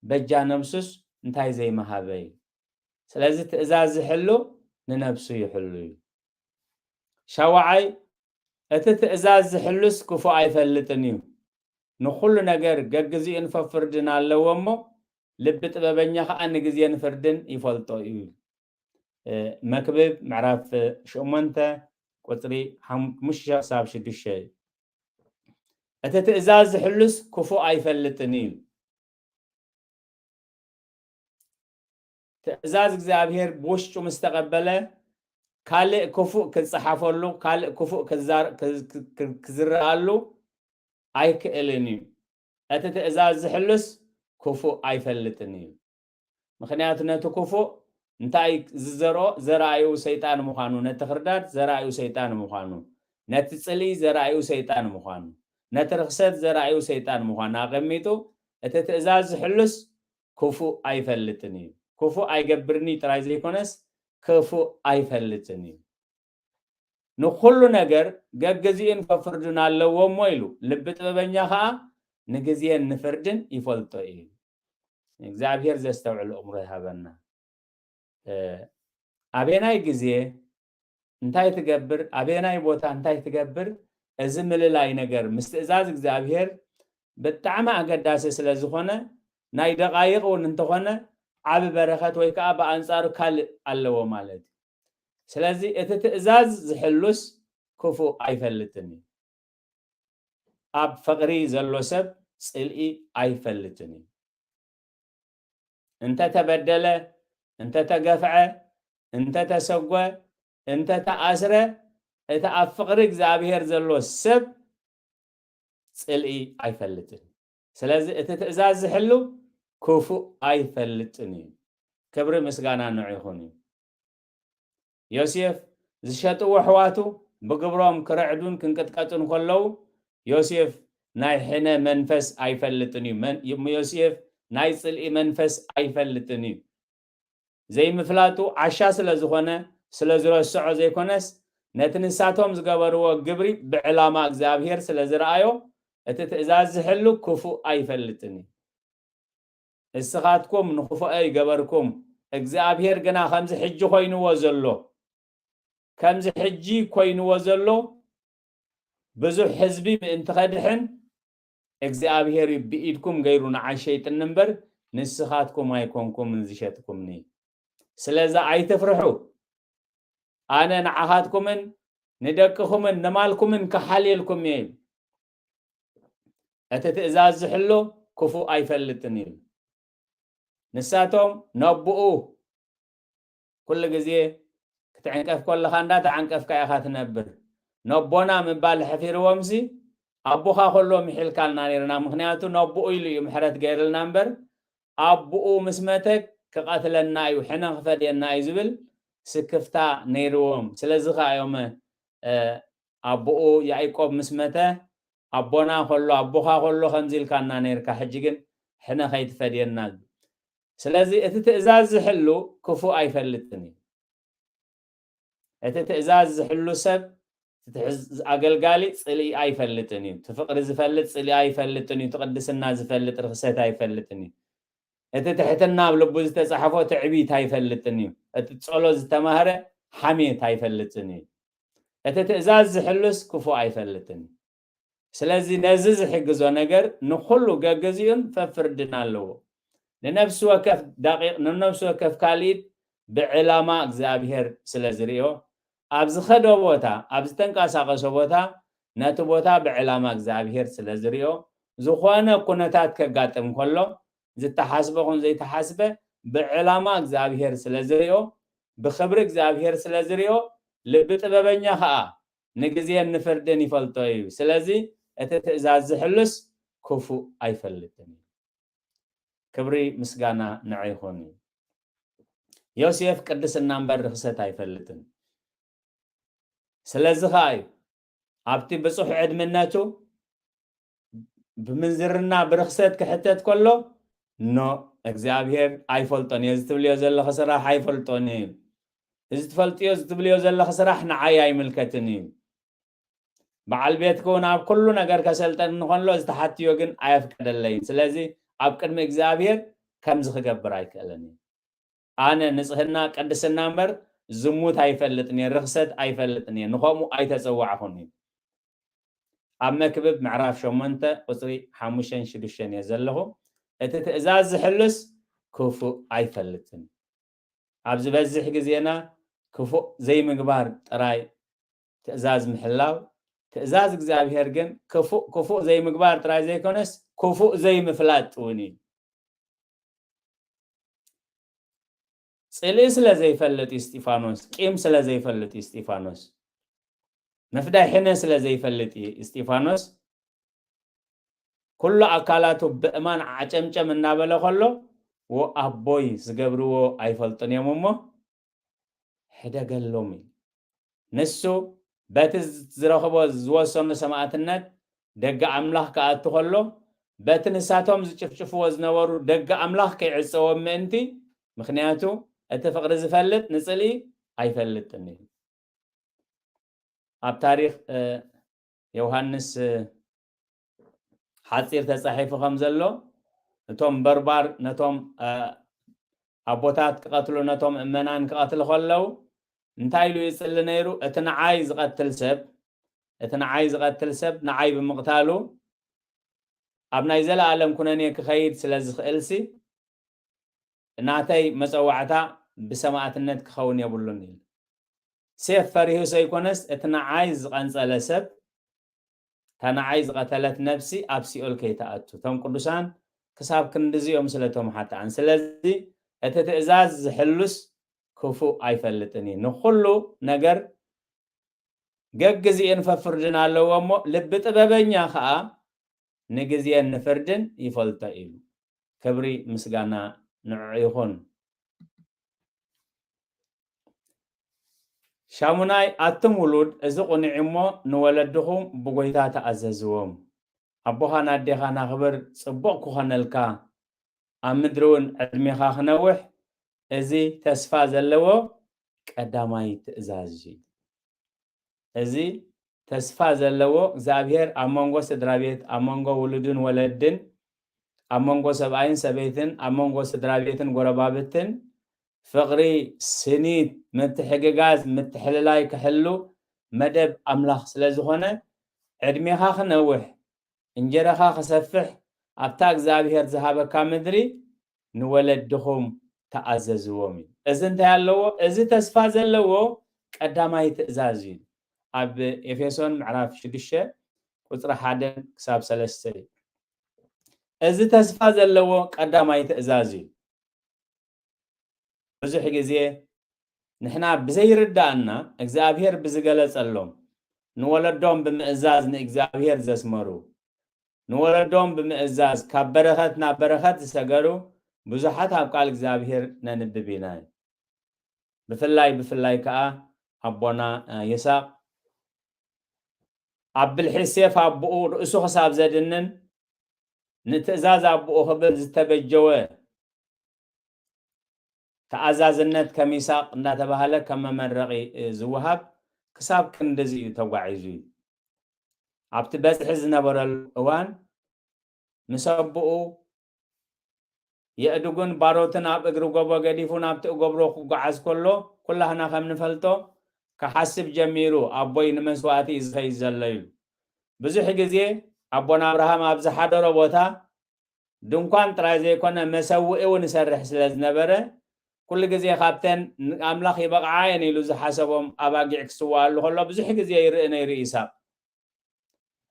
በጃ ነብሱስ እንታይ ዘይምሃበ እዩ? ስለዚ ትእዛዝ ዝሕሉ ንነብሱ ይሕሉ እዩ። ሻውዓይ፣ እቲ ትእዛዝ ዝሕሉስ ክፉእ ኣይፈልጥን እዩ። ንኹሉ ነገር ገግዚኡን ፈፍርድን ኣለዎ እሞ፣ ልቢ ጥበበኛ ኸኣ ንግዜን ፍርድን ይፈልጦ እዩ። እ፣ መክብብ ምዕራፍ ሸሞንተ ቁጽሪ ሓሙሽተ ክሳብ ሽዱሽተ እዩ። እቲ ትእዛዝ ዝሕሉስ ክፉእ ኣይፈልጥን እዩ። ትእዛዝ እግዚኣብሔር ብውሽጡ ምስ ተቐበለ፣ ካልእ ክፉእ ክጸሓፈሉ፣ ካልእ ክፉእ ክዛር-፣ ክ-፣ ክ-፣ ክ-፣ ክዝረኣሉ ኣይክእልን እዩ። እቲ ትእዛዝ ዝሕሉስ ክፉእ ኣይፈልጥን እዩ። ምኽንያቱ ነቲ ክፉእ እንታይ ዝዘርኦ ዘራእዩ ሰይጣን ምዃኑ፣ ነቲ ክርዳድ ዘራእዩ ሰይጣን ምዃኑ፣ ነቲ ጽልኢ ዘራእዩ ሰይጣን ምዃኑ፣ ነቲ ርኽሰት ዘራእዩ ሰይጣን ምዃኑ ኣቐሚጡ፣ እቲ ትእዛዝ ዝሕሉስ ክፉእ ኣይፈልጥን እዩ። ክፉእ ኣይገብርን እዩ ጥራይ ዘይኮነስ ክፉእ ኣይፈልጥን እዩ። ንኹሉ ነገር ገግዜኡን ፈፍርዱን ኣለዎ እሞ ኢሉ፣ ልቢ ጥበበኛ ኸኣ ንግዜን ንፍርድን ይፈልጦ እዩ። እግዚኣብሔር ዘስተውዕል ኣእምሮ ይሃበና። እ፣ ኣበየናይ ግዜ እንታይ ትገብር፣ ኣበየናይ ቦታ እንታይ ትገብር፣ እዚ ምልላይ ነገር ምስ ትእዛዝ እግዚኣብሔር ብጣዕሚ ኣገዳሲ ስለ ዝኾነ፣ ናይ ደቓይቕ እውን እንተኾነ ዓቢ በረኸት ወይ ከዓ ብኣንጻሩ ካልእ ኣለዎ ማለት እዩ። ስለዚ እቲ ትእዛዝ ዝሕሉስ ክፉእ ኣይፈልጥን እዩ። ኣብ ፍቕሪ ዘሎ ሰብ ጽልኢ ኣይፈልጥን እዩ። እንተ ተበደለ፣ እንተ ተገፍዐ፣ እንተ ተሰጎ፣ እንተ ተኣስረ፣ እቲ ኣብ ፍቕሪ እግዚኣብሔር ዘሎ ሰብ ጽልኢ ኣይፈልጥን። ስለዚ እቲ ትእዛዝ ዝሕሉ ክፉእ ኣይፈልጥን እዩ። ክብሪ ምስጋና ንዑ ይኹን እዩ። ዮሴፍ ዝሸጥዎ ኣሕዋቱ ብግብሮም ክርዕዱን ክንቅጥቀጡን ከለዉ፣ ዮሴፍ ናይ ሕነ መንፈስ ኣይፈልጥን እዩ። መን-፣ ዮሴፍ ናይ ጽልኢ መንፈስ ኣይፈልጥን እዩ። ዘይምፍላጡ ዓሻ ስለ ዝኾነ፣ ስለ ዝረስዖ ዘይኮነስ፣ ነቲ ንሳቶም ዝገበርዎ ግብሪ ብዕላማ እግዚኣብሔር ስለ ዝረኣዮ፣ እቲ ትእዛዝ ዝሕሉ ክፉእ ኣይፈልጥን እዩ። ንስኻትኩም ንኽፉእ ኣይገበርኩም፣ እግዚኣብሔር ግና ከምዚ ሕጂ ኮይንዎ ዘሎ፣ ከምዚ ሕጂ ኮይንዎ ዘሎ ብዙሕ ህዝቢ ምእንቲ ኸድሕን እግዚኣብሔር እዩ ብኢድኩም ገይሩ ንዓይ ሸይጥኒ እምበር ንስኻትኩም ኣይኮንኩምን ዝሸጥኩምኒ። ስለዚ ኣይትፍርሑ። ኣነ ንዓኻትኩምን ንደቅኹምን ንማልኩምን ክሓልየልኩም እየ። እቲ ትእዛዝ ዝሕሎ ክፉእ ኣይፈልጥን እዩ። ንሳቶም ነቦኡ፣ ኩሉ ግዜ ክትዕንቀፍ ከለኻ እንዳተዓንቀፍካ ኢኻ ትነብር። ነቦና ምባል ሕፊርዎምሲ ኣቦኻ ከሎ ምሒልካልና ነይርና። ምኽንያቱ ነቦኡ ኢሉ እዩ ምሕረት ገይርልና እምበር ኣቦኡ ምስ መተ ክቐትለና እዩ፣ ሕነ ክፈድየና እዩ ዝብል ስክፍታ ነይርዎም። ስለዚ ኸዓ እዮም፣ እ፣ ኣቦኡ ያዕቆብ ምስ መተ፣ ኣቦና ከሎ፣ ኣቦኻ ከሎ ከምዚ ኢልካና ነይርካ፣ ሕጂ ግን ሕነ ከይትፈድየና። ስለዚ እቲ ትእዛዝ ዝሕሉ ክፉእ ኣይፈልጥን እዩ። እቲ ትእዛዝ ዝሕሉ ሰብ፣ እቲ ትሕዝ-፣ ኣገልጋሊ ጽልኢ ኣይፈልጥን እዩ። እቲ ፍቕሪ ዝፈልጥ ጽልኢ ኣይፈልጥን እዩ። እቲ ቅድስና ዝፈልጥ ርኽሰት ኣይፈልጥን እዩ። እቲ ትሕትና ኣብ ልቡ ዝተጻሕፎ ትዕቢት ኣይፈልጥን እዩ። እቲ ጸሎት ዝተማህረ ሓሜት ኣይፈልጥን እዩ። እቲ ትእዛዝ ዝሕሉስ ክፉእ ኣይፈልጥን እዩ። ስለዚ ነዚ ዝሕግዞ ነገር ንኹሉ ገግዜኡን ፈፍርድን ኣለዎ። ንነፍሲ ወከፍ ደቂቕ፣ ንነፍሲ ወከፍ ካልኢት ብዕላማ እግዚኣብሔር ስለ ዝርእዮ፣ ኣብ ዝኸዶ ቦታ፣ ኣብ ዝተንቀሳቐሶ ቦታ፣ ነቲ ቦታ ብዕላማ እግዚኣብሔር ስለ ዝርእዮ፣ ዝኾነ ኩነታት ከጋጥም ከሎ፣ ዝተሓስበ ኹን ዘይተሓስበ ብዕላማ እግዚኣብሔር ስለ ዝርእዮ፣ ብኽብሪ እግዚኣብሔር ስለ ዝርእዮ፣ ልቢ ጥበበኛ ኸኣ ንግዜን ንፍርድን ይፈልጦ እዩ። ስለዚ እቲ ትእዛዝ ዝሕሉስ ክፉእ ኣይፈልጥን እዩ። ክብሪ ምስጋና ንዑ ይኹን እዩ። ዮሴፍ ቅድስና እምበር ርኽሰት ኣይፈልጥን። ስለዚ ኸኣ እዩ ኣብቲ ብጹሕ ዕድምነቱ ብምንዝርና ብርኽሰት ክሕተት ከሎ፣ ኖ፣ እግዚኣብሔር ኣይፈልጦን እየ፣ እዚ ትብልዮ ዘለኺ ስራሕ ኣይፈልጦን እዩ። እዚ ትፈልጥዮ፣ እዚ ትብልዮ ዘለኺ ስራሕ ንዓይ ኣይምልከትን እዩ። በዓል ቤትኪ እውን ኣብ ኩሉ ነገር ከሰልጠኒ ከሎ፣ እዚ ትሓትዮ ግን ኣየፍቀደለይን። ስለዚ ኣብ ቅድሚ እግዚኣብሔር ከምዚ ክገብር ኣይክእልን እዩ። ኣነ ንጽህና ቅድስና እምበር ዝሙት ኣይፈልጥን እየ፣ ርኽሰት ኣይፈልጥን እየ፣ ንኸምኡ ኣይተጸዋዕኹን እዩ። ኣብ መክብብ ምዕራፍ ሸሞንተ ቁጽሪ ሓሙሽተን ሽዱሽተን እየ ዘለኹ። እቲ ትእዛዝ ዝሕልስ ክፉእ ኣይፈልጥን። ኣብ ዝበዝሕ ግዜና ክፉእ ዘይምግባር ጥራይ ትእዛዝ ምሕላው፣ ትእዛዝ እግዚኣብሔር ግን ክፉእ፣ ክፉእ ዘይምግባር ጥራይ ዘይኮነስ ክፉእ ዘይምፍላጥ እውን እዩ። ጽልኢ ስለ ዘይፈልጥ እዩ እስጢፋኖስ፣ ቂም ስለ ዘይፈልጥ እዩ እስጢፋኖስ፣ መፍዳይ ሕነ ስለ ዘይፈልጥ እዩ እስጢፋኖስ። ኩሉ ኣካላቱ ብእማን ዓጨምጨም እናበለ ከሎ፣ "ወ ኣቦይ ዝገብርዎ ኣይፈልጡን እዮም እሞ ሕደገሎም" እዩ። ንሱ በቲ ዝረኸቦ ዝወሰኑ ሰማእትነት ደገ ኣምላኽ ክኣቱ ከሎ፣ በቲ ንሳቶም ዝጭፍጭፍዎ ዝነበሩ ደገ ኣምላኽ ከይዕጸዎም ምእንቲ፣ ምኽንያቱ እቲ ፍቕሪ ዝፈልጥ ንጽልኢ ኣይፈልጥን እዩ። ኣብ ታሪኽ፣ እ፣ ዮሃንስ፣ እ፣ ሓጺር ተጻሒፉ ከም ዘሎ፣ እቶም በርባር ነቶም፣ እ፣ ኣቦታት ክቐትሉ፣ ነቶም እመናን ክቐትሉ ከለዉ፣ እንታይ ኢሉ ይጽሊ ነይሩ? "እቲ ንዓይ ዝቐትል ሰብ፣ እቲ ንዓይ ዝቐትል ሰብ ንዓይ ብምቕታሉ፣ ኣብ ናይ ዘለኣለም ኩነኔ ክኸይድ ስለ ዝኽእልሲ፣ ናተይ መጸዋዕታ ብሰማእትነት ክኸውን የብሉን" ኢሉ። ሴፍ ፈሪሁ ዘይኮነስ፣ እቲ ንዓይ ዝቐንጸለ ሰብ፣ እታ ንዓይ ዝቐተለት ነፍሲ ኣብ ሲኦል ከይትኣቱ። እቶም ቅዱሳን ክሳብ ክንድዚ እዮም ስለ እቶም ሓጥኣን። ስለዚ እቲ ትእዛዝ ዝሕሉስ ክፉእ ኣይፈልጥን እዩ። ንኹሉ ነገር ገግዜኡን ፈፍርድን ኣለዎ እሞ፣ ልቢ ጥበበኛ ኸኣ ንግዜን ንፍርድን ይፈልጦ ኢሉ። ክብሪ ምስጋና ንዕኡ ይኹን። ሻሙናይ፣ ኣቱም ውሉድ፣ እዚ ቁኑዕ እሞ ንወለድኹም ብጎይታ ተኣዘዝዎም። ኣቦኻን ኣዴኻን ኣኽብር፣ ጽቡቕ ክኾነልካ፣ ኣብ ምድሪ እውን ዕድሜኻ ክነውሕ፣ እዚ ተስፋ ዘለዎ ቀዳማይ ትእዛዝ እዩ። እዚ ተስፋ ዘለዎ እግዚኣብሔር ኣብ መንጎ ስድራ ቤት፣ ኣብ መንጎ ውሉድን ወለድን፣ ኣብ መንጎ ሰብኣይን ሰበይትን፣ ኣብ መንጎ ስድራ ቤትን ጎረባብትን ፍቕሪ፣ ስኒት፣ ምትሕግጋዝ፣ ምትሕልላይ ክሕሉ መደብ ኣምላኽ ስለ ዝኾነ፣ ዕድሜኻ ክነውሕ፣ እንጀራኻ ክሰፍሕ፣ ኣብታ እግዚኣብሔር ዝሃበካ ምድሪ ንወለድኹም ተኣዘዝዎም እዩ። እዚ እንታይ ኣለዎ? እዚ ተስፋ ዘለዎ ቀዳማይ ትእዛዝ እዩ። ኣብ ኤፌሶን ምዕራፍ ሽዱሽተ ቁጽሪ ሓደ ክሳብ ሰለስተ እዩ። እዚ ተስፋ ዘለዎ ቀዳማይ ትእዛዝ እዩ። ብዙሕ ግዜ ንሕና ብዘይርዳእና እግዚኣብሔር ብዝገለጸሎም ንወለዶም ብምእዛዝ ንእግዚኣብሔር ዘስመሩ፣ ንወለዶም ብምእዛዝ ካብ በረኸት ናብ በረኸት ዝሰገሩ ብዙሓት ኣብ ቃል እግዚኣብሔር ነንብብ ኢና። ብፍላይ፣ ብፍላይ ከኣ ኣቦና፣ እ፣ ይስሐቅ ኣብ ብልሒ ሴፍ ኣቦኡ ርእሱ ክሳብ ዘድንን ንትእዛዝ ኣቦኡ ክብል ዝተበጀወ ተኣዛዝነት ከም ይስሐቅ እንዳተባሃለ ከም መመረቒ፣ እ፣ ዝወሃብ ክሳብ ክንድዚ እዩ ተጓዒዙ እዩ። ኣብቲ በጽሒ ዝነበረሉ እዋን ምስ ኣቦኡ የእዱግን ባሮትን ኣብ እግሪ ጎቦ ገዲፉ ናብቲ እገብሮ ክጓዓዝ ከሎ፣ ኩላህና ከም ንፈልጦ፣ ክሓስብ ጀሚሩ፣ "ኣቦይ ንመስዋእቲ እዩ ዝኸይድ ዘሎ" ኢሉ። ብዙሕ ግዜ ኣቦና ኣብርሃም ኣብ ዝሓደሮ ቦታ ድንኳን ጥራይ ዘይኮነ መሰውኢ እውን ይሰርሕ ስለ ዝነበረ፣ ኩሉ ግዜ ካብተን ንኣምላኽ ይበቕዓ እየን ኢሉ ዝሓሰቦም ኣባጊዕ ክስዋኣሉ ከሎ ብዙሕ ግዜ ይርኢ ነይሩ ኢሳቅ።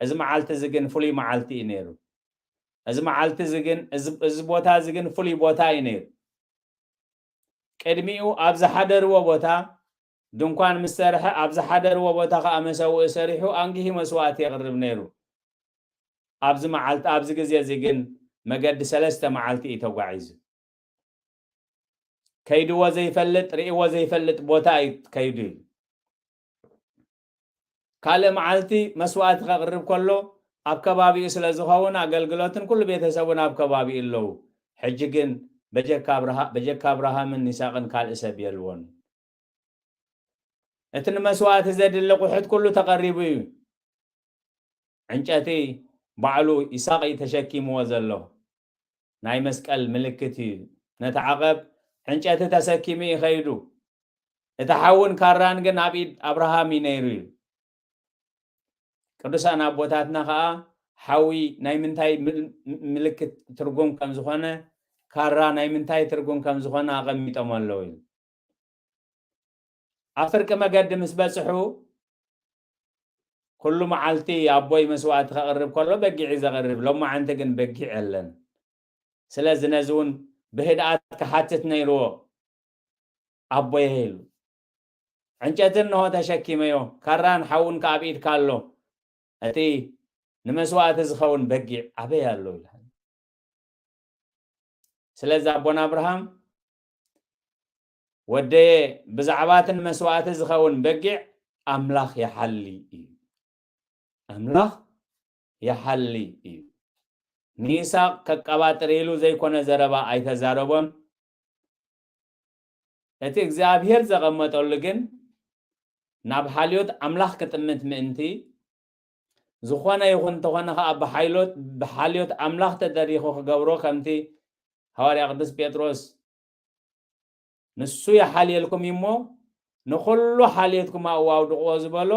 እዚ መዓልቲ እዚ ግን ፍሉይ መዓልቲ እዩ ነይሩ። እዚ መዓልቲ እዚ ግን፣ እዚ፣ እዚ ቦታ እዚ ግን ፍሉይ ቦታ እዩ ነይሩ። ቅድሚኡ ኣብ ዝሓደርዎ ቦታ ድንኳን ምስ ሰርሐ፣ ኣብ ዝሓደርዎ ቦታ ኸዓ መሰውኢ ሰሪሑ ኣንጊሂ መስዋእቲ የቕርብ ነይሩ። ኣብዚ መዓልቲ፣ ኣብዚ ግዜ እዚ ግን መገዲ ሰለስተ መዓልቲ እዩ ተጓዒዙ። ከይድዎ ዘይፈልጥ፣ ርእይዎ ዘይፈልጥ ቦታ እዩ ከይዱ እዩ። ካልእ መዓልቲ መስዋእቲ ከቕርብ ከሎ ኣብ ከባቢኡ ስለ ዝኸውን ኣገልግሎትን ኩሉ ቤተሰቡን ኣብ ከባቢኡ ኣለዉ። ሕጂ ግን በጀካ ኣብርሃ-፣ በጀካ ኣብርሃምን ይስሐቅን ካልእ ሰብ የልቦን። እቲ ንመስዋእቲ ዘድሊ ኣቑሑት ኩሉ ተቐሪቡ እዩ። ዕንጨቲ ባዕሉ ይስሐቅ እዩ ተሸኪምዎ ዘሎ። ናይ መስቀል ምልክት እዩ። ነቲ ዓቐብ ዕንጨቲ ተሰኪሙ እዩ ከይዱ። እቲ ሓውን ካራን ግን ኣብ ኢድ ኣብርሃም እዩ ነይሩ እዩ። ቅዱሳን ኣቦታትና ኸዓ ሓዊ ናይ ምንታይ ምል-፣ ምልክት ትርጉም ከም ዝኾነ፣ ካራ ናይ ምንታይ ትርጉም ከም ዝኾነ ኣቐሚጦም ኣለዉ እዩ። ኣብ ፍርቂ መገዲ ምስ በጽሑ፣ ኩሉ መዓልቲ ኣቦይ መስዋእቲ ከቕርብ ከሎ በጊዕ እዩ ዘቕርብ፣ ሎማዓንቲ ግን በጊዕ የለን። ስለዚ ነዚ እውን ብህድኣት ክሓትት ነይርዎ። ኣቦየ ኢሉ። ዕንጨትን እንሆ ተሸኪመዮ፣ ካራን ሓውን ከኣ ኣብ ኢድካ ኣሎ፣ እቲ ንመስዋእቲ ዝኸውን በጊዕ ኣበይ ኣሎ? ኢሉ። ስለዚ ኣቦና ኣብርሃም፣ ወደየ፣ ብዛዕባ እቲ ንመስዋእቲ ዝኸውን በጊዕ ኣምላኽ ይሓሊ እዩ። ኣምላኽ ይሓሊ እዩ። ንይስሐቅ ከቀባጥር ኢሉ ዘይኮነ ዘረባ ኣይተዛረቦን። እቲ እግዚኣብሔር ዘቐመጠሉ ግን ናብ ሓልዮት ኣምላኽ ክጥምት ምእንቲ፣ ዝኾነ ይኹን እንተኾነ ኸዓ ብሓይሎት፣ ብሓልዮት ኣምላኽ ተደሪኹ ክገብሮ፣ ከምቲ ሃዋርያ ቅዱስ ጴጥሮስ፣ "ንሱ ይሓልየልኩም እዩ እሞ፣ ንኹሉ ሓልዮትኩም ኣብኡ ኣውድቕዎ" ዝበሎ፣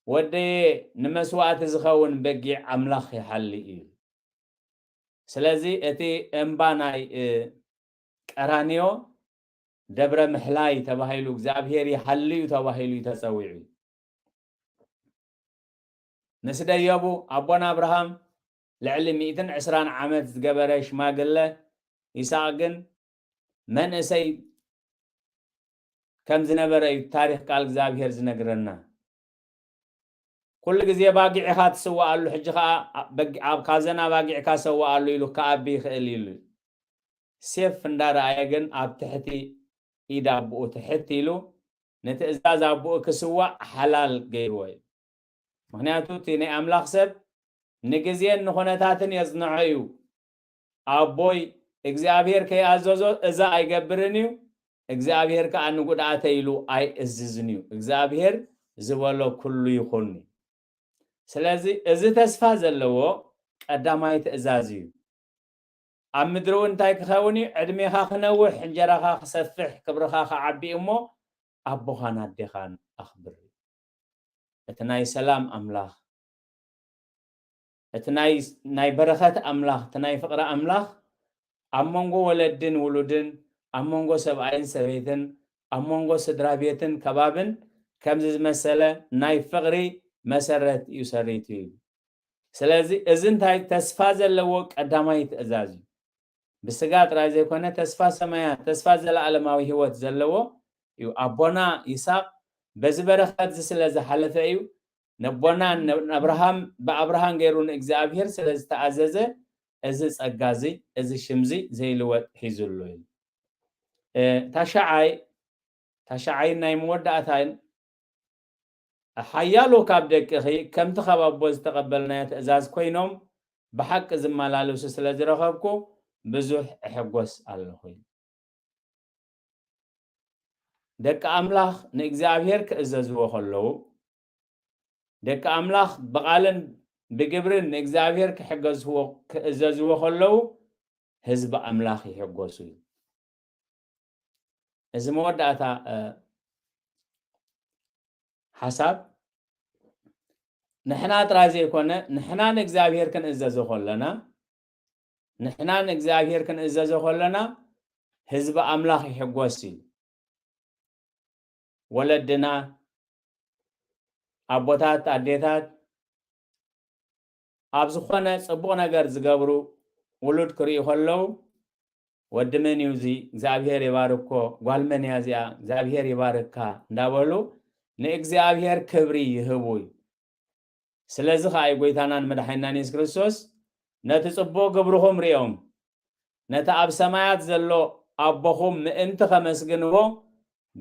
ወደየ፣ ንመስዋእቲ ዝኸውን በጊዕ ኣምላኽ ይሓሊ እዩ። ስለዚ እቲ እምባ ናይ፣ እ፣ ቀራንዮ ደብረ ምሕላይ ተባሂሉ፣ እግዚኣብሔር ይሃልዩ ተባሂሉ እዩ ተጸዊዑ። ምስ ደየቡ ኣቦና ኣብርሃም ልዕሊ ሚእትን ዕስራን ዓመት ዝገበረ ሽማግለ ይስሐቅ ግን መንእሰይ ከም ዝነበረ እዩ ታሪኽ ቃል እግዚኣብሔር ዝነግረና። ኩሉ ግዜ ባጊዕ ኢኻ ትስዋኣሉ፣ ሕጂ ኸዓ በጊ-፣ ኣብ ካዘና ባጊዕካ ሰዋኣሉ ኢሉ ክኣቢ ይኽእል ኢሉ። ሴፍ እንዳረኣየ ግን ኣብ ትሕቲ ኢድ ኣቦኡ ትሕት ኢሉ ንትእዛዝ ኣቦኡ ክስዋእ ሓላል ገይርዎ እዩ። ምኽንያቱ እቲ ናይ ኣምላኽ ሰብ ንግዜን ንኹነታትን የጽንዖ እዩ። ኣቦይ እግዚኣብሔር ከይኣዘዞ እዛ ኣይገብርን እዩ፣ እግዚኣብሔር ከኣ ንጉድኣተይ ኢሉ ኣይእዝዝን እዩ። እግዚኣብሔር ዝበሎ ኩሉ ይኹን እዩ። ስለዚ እዚ ተስፋ ዘለዎ ቀዳማይ ትእዛዝ እዩ። ኣብ ምድሪ እውን እንታይ ክኸውን እዩ? ዕድሜኻ ክነውሕ፣ እንጀራኻ ክሰፍሕ፣ ክብርኻ ክዓቢ እሞ ኣቦኻን ኣዴኻን ኣኽብር። እቲ ናይ ሰላም ኣምላኽ፣ እቲ ናይ፣ ናይ በረኸት ኣምላኽ፣ እቲ ናይ ፍቕሪ ኣምላኽ ኣብ መንጎ ወለድን ውሉድን፣ ኣብ መንጎ ሰብኣይን ሰበይትን፣ ኣብ መንጎ ስድራ ቤትን ከባብን ከምዚ ዝመሰለ ናይ ፍቕሪ መሰረት እዩ ሰሪቱ እዩ። ስለዚ እዚ እንታይ ተስፋ ዘለዎ ቀዳማይ ትእዛዝ እዩ። ብስጋ ጥራይ ዘይኮነ ተስፋ ሰማያት፣ ተስፋ ዘለኣለማዊ ህይወት ዘለዎ እዩ። ኣቦና ይስሐቅ በዚ በረኸት እዚ ስለ ዝሓለፈ እዩ። ነቦና ነ-፣ ንኣብርሃም፣ ብኣብርሃም ገይሩ ንእግዚኣብሔር ስለ ዝተኣዘዘ እዚ ጸጋ እዚ፣ እዚ ሽም እዚ ዘይልወጥ ሒዙ ኣሎ እዩ። እ፣ ታሽዓይ፣ ታሽዓይን ናይ መወዳእታን፣ ሓያሎ ካብ ደቅኺ ከምቲ ካብ ኣቦ ዝተቐበልናዮ ትእዛዝ ኮይኖም ብሓቂ ዝመላለሱ ስለ ዝረኸብኩ ብዙሕ እሕጎስ ኣለኹ። ደቂ ኣምላኽ ንእግዚኣብሔር ክእዘዝዎ ከለዉ፣ ደቂ ኣምላኽ ብቓልን ብግብርን ንእግዚኣብሔር ክሕገዝዎ፣ ክእዘዝዎ ከለዉ፣ ህዝቢ ኣምላኽ ይሕጎሱ እዩ። እዚ መወዳእታ፣ እ፣ ሓሳብ ንሕና ጥራይ ዘይኮነ፣ ንሕና ንእግዚኣብሔር ክንእዘዞ ከለና፣ ንሕና ንእግዚኣብሔር ክንእዘዞ ከለና፣ ህዝቢ ኣምላኽ ይሕጎስ እዩ። ወለድና፣ ኣቦታት፣ ኣዴታት፣ ኣብ ዝኾነ ጽቡቕ ነገር ዝገብሩ ውሉድ ክርእዩ ከለዉ፣ "ወዲ መን እዩ እዚ? እግዚኣብሔር ይባርኮ፣ ጓል መን እያ እዚኣ? እግዚኣብሔር ይባርካ" እንዳበሉ ንእግዚኣብሔር ክብሪ ይህቡ እዩ። ስለዚ ኸኣ እዩ ጎይታናን መድሓኒናን የሱስ ክርስቶስ፣ "ነቲ ጽቡቕ ግብርኹም ርእዮም፣ ነቲ ኣብ ሰማያት ዘሎ ኣቦኹም ምእንቲ ኸመስግንዎ፣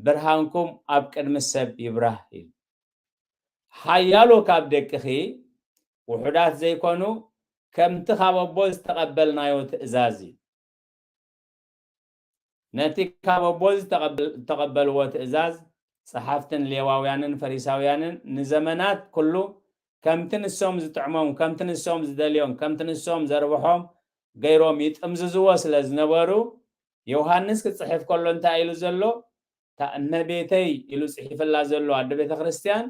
ብርሃንኩም ኣብ ቅድሚ ሰብ ይብራህ" ኢሉ። ሓያሎ ካብ ደቅኺ ውሑዳት ዘይኮኑ፣ ከምቲ ካብ ኣቦ ዝተቐበልናዮ ትእዛዝ እዩ። ነቲ ካብ ኣቦ ዝተቐበል-፣ ዝተቐበልዎ ትእዛዝ ጸሓፍትን ሌዋውያንን ፈሪሳውያንን ንዘመናት ኩሉ ከምቲ ንሶም ዝጥዕሞም፣ ከምቲ ንሶም ዝደልዮም፣ ከምቲ ንሶም ዘርብሖም ገይሮም ይጥምዝዝዎ ስለ ዝነበሩ፣ ዮሃንስ ክጽሕፍ ከሎ እንታይ ኢሉ ዘሎ? "እታ እመቤተይ" ኢሉ ጽሒፍላ ዘሎ ኣደ ቤተ ክርስቲያን፣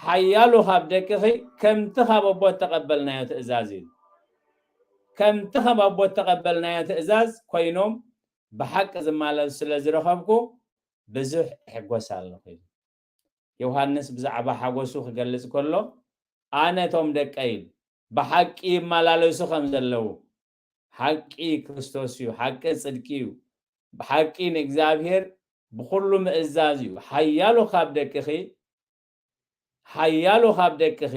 ሓያሎ ካብ ደቅኺ ከምቲ ካብ ኣቦ እተቐበልናዮ ትእዛዝ እዩ። ከምቲ ካብ ኣቦ እተቐበልናዮ ትእዛዝ ኮይኖም ብሓቂ ዝማለሱ ስለ ዝረኸብኩ ብዙሕ እሕጎስ ኣለኹ። ዮሃንስ ብዛዕባ ሓጎሱ ክገልጽ ከሎ፣ "ኣነ እቶም ደቀይ ብሓቂ ይመላለሱ ከም ዘለዉ፣ ሓቂ ክርስቶስ እዩ፣ ሓቂ ጽድቂ እዩ፣ ብሓቂ ንእግዚኣብሔር ብኹሉ ምእዛዝ እዩ። ሓያሎ ካብ ደቅኺ፣ ሓያሎ ካብ ደቅኺ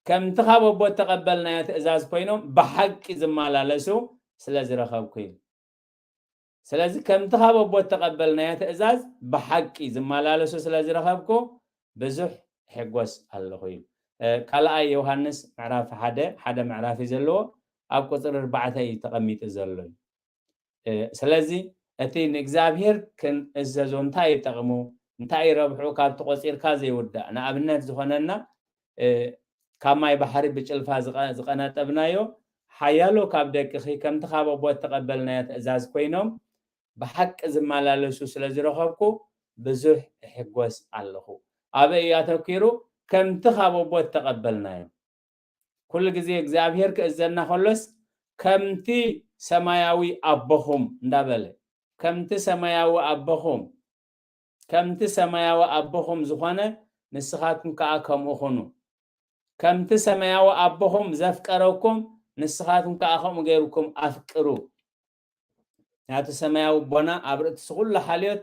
ከምቲ ካብ ኣቦ እተቐበልናዮ ትእዛዝ ኮይኖም ብሓቂ ዝመላለሱ ስለ ዝረኸብኩ እዩ። ስለዚ ከምቲ ካብ ኣቦ እተቐበልናዮ ትእዛዝ ብሓቂ ዝመላለሱ ስለ ዝረኸብኩ ብዙሕ ሕጎስ ኣለኹ እዩ። እ፣ ካልኣይ ዮሃንስ ምዕራፍ ሓደ፣ ሓደ ምዕራፍ እዩ ዘለዎ፣ ኣብ ቁፅሪ ኣርባዕተ እዩ ተቐሚጡ ዘሎ እዩ። እ፣ ስለዚ እቲ ንእግዚኣብሔር ክንእዘዞ እንታይ እዩ ጠቕሙ፣ እንታይ እዩ ረብሑ ካብቲ ቆፂርካ ዘይውዳእ ንኣብነት ዝኾነና፣ እ፣ ካብ ማይ ባሕሪ ብጭልፋ ዝቐ-፣ ዝቐነጠብናዮ ሓያሎ ካብ ደቅኺ ከምቲ ካብ ኣቦ እተቐበልናዮ ትእዛዝ ኮይኖም ብሓቂ ዝመላለሱ ስለ ዝረኸብኩ ብዙሕ እሕጎስ ኣለኹ። ኣበይ እዩ ኣተኪሩ? ከምቲ ካብ ኣቦ እተቐበልናዮ። ኩሉ ግዜ እግዚኣብሔር ክእዘና ከሎስ ከምቲ ሰማያዊ ኣቦኹም እንዳበለ፣ ከምቲ ሰማያዊ ኣቦኹም፣ ከምቲ ሰማያዊ ኣቦኹም ዝኾነ ንስኻትኩም ከኣ ከምኡ ኩኑ። ከምቲ ሰማያዊ ኣቦኹም ዘፍቀረኩም ንስኻትኩም ከኣ ከምኡ ገይርኩም ኣፍቅሩ። ናቱ ሰማያዊ ኣቦና ኣብ ርእሲ ኩሉ ሓልዮት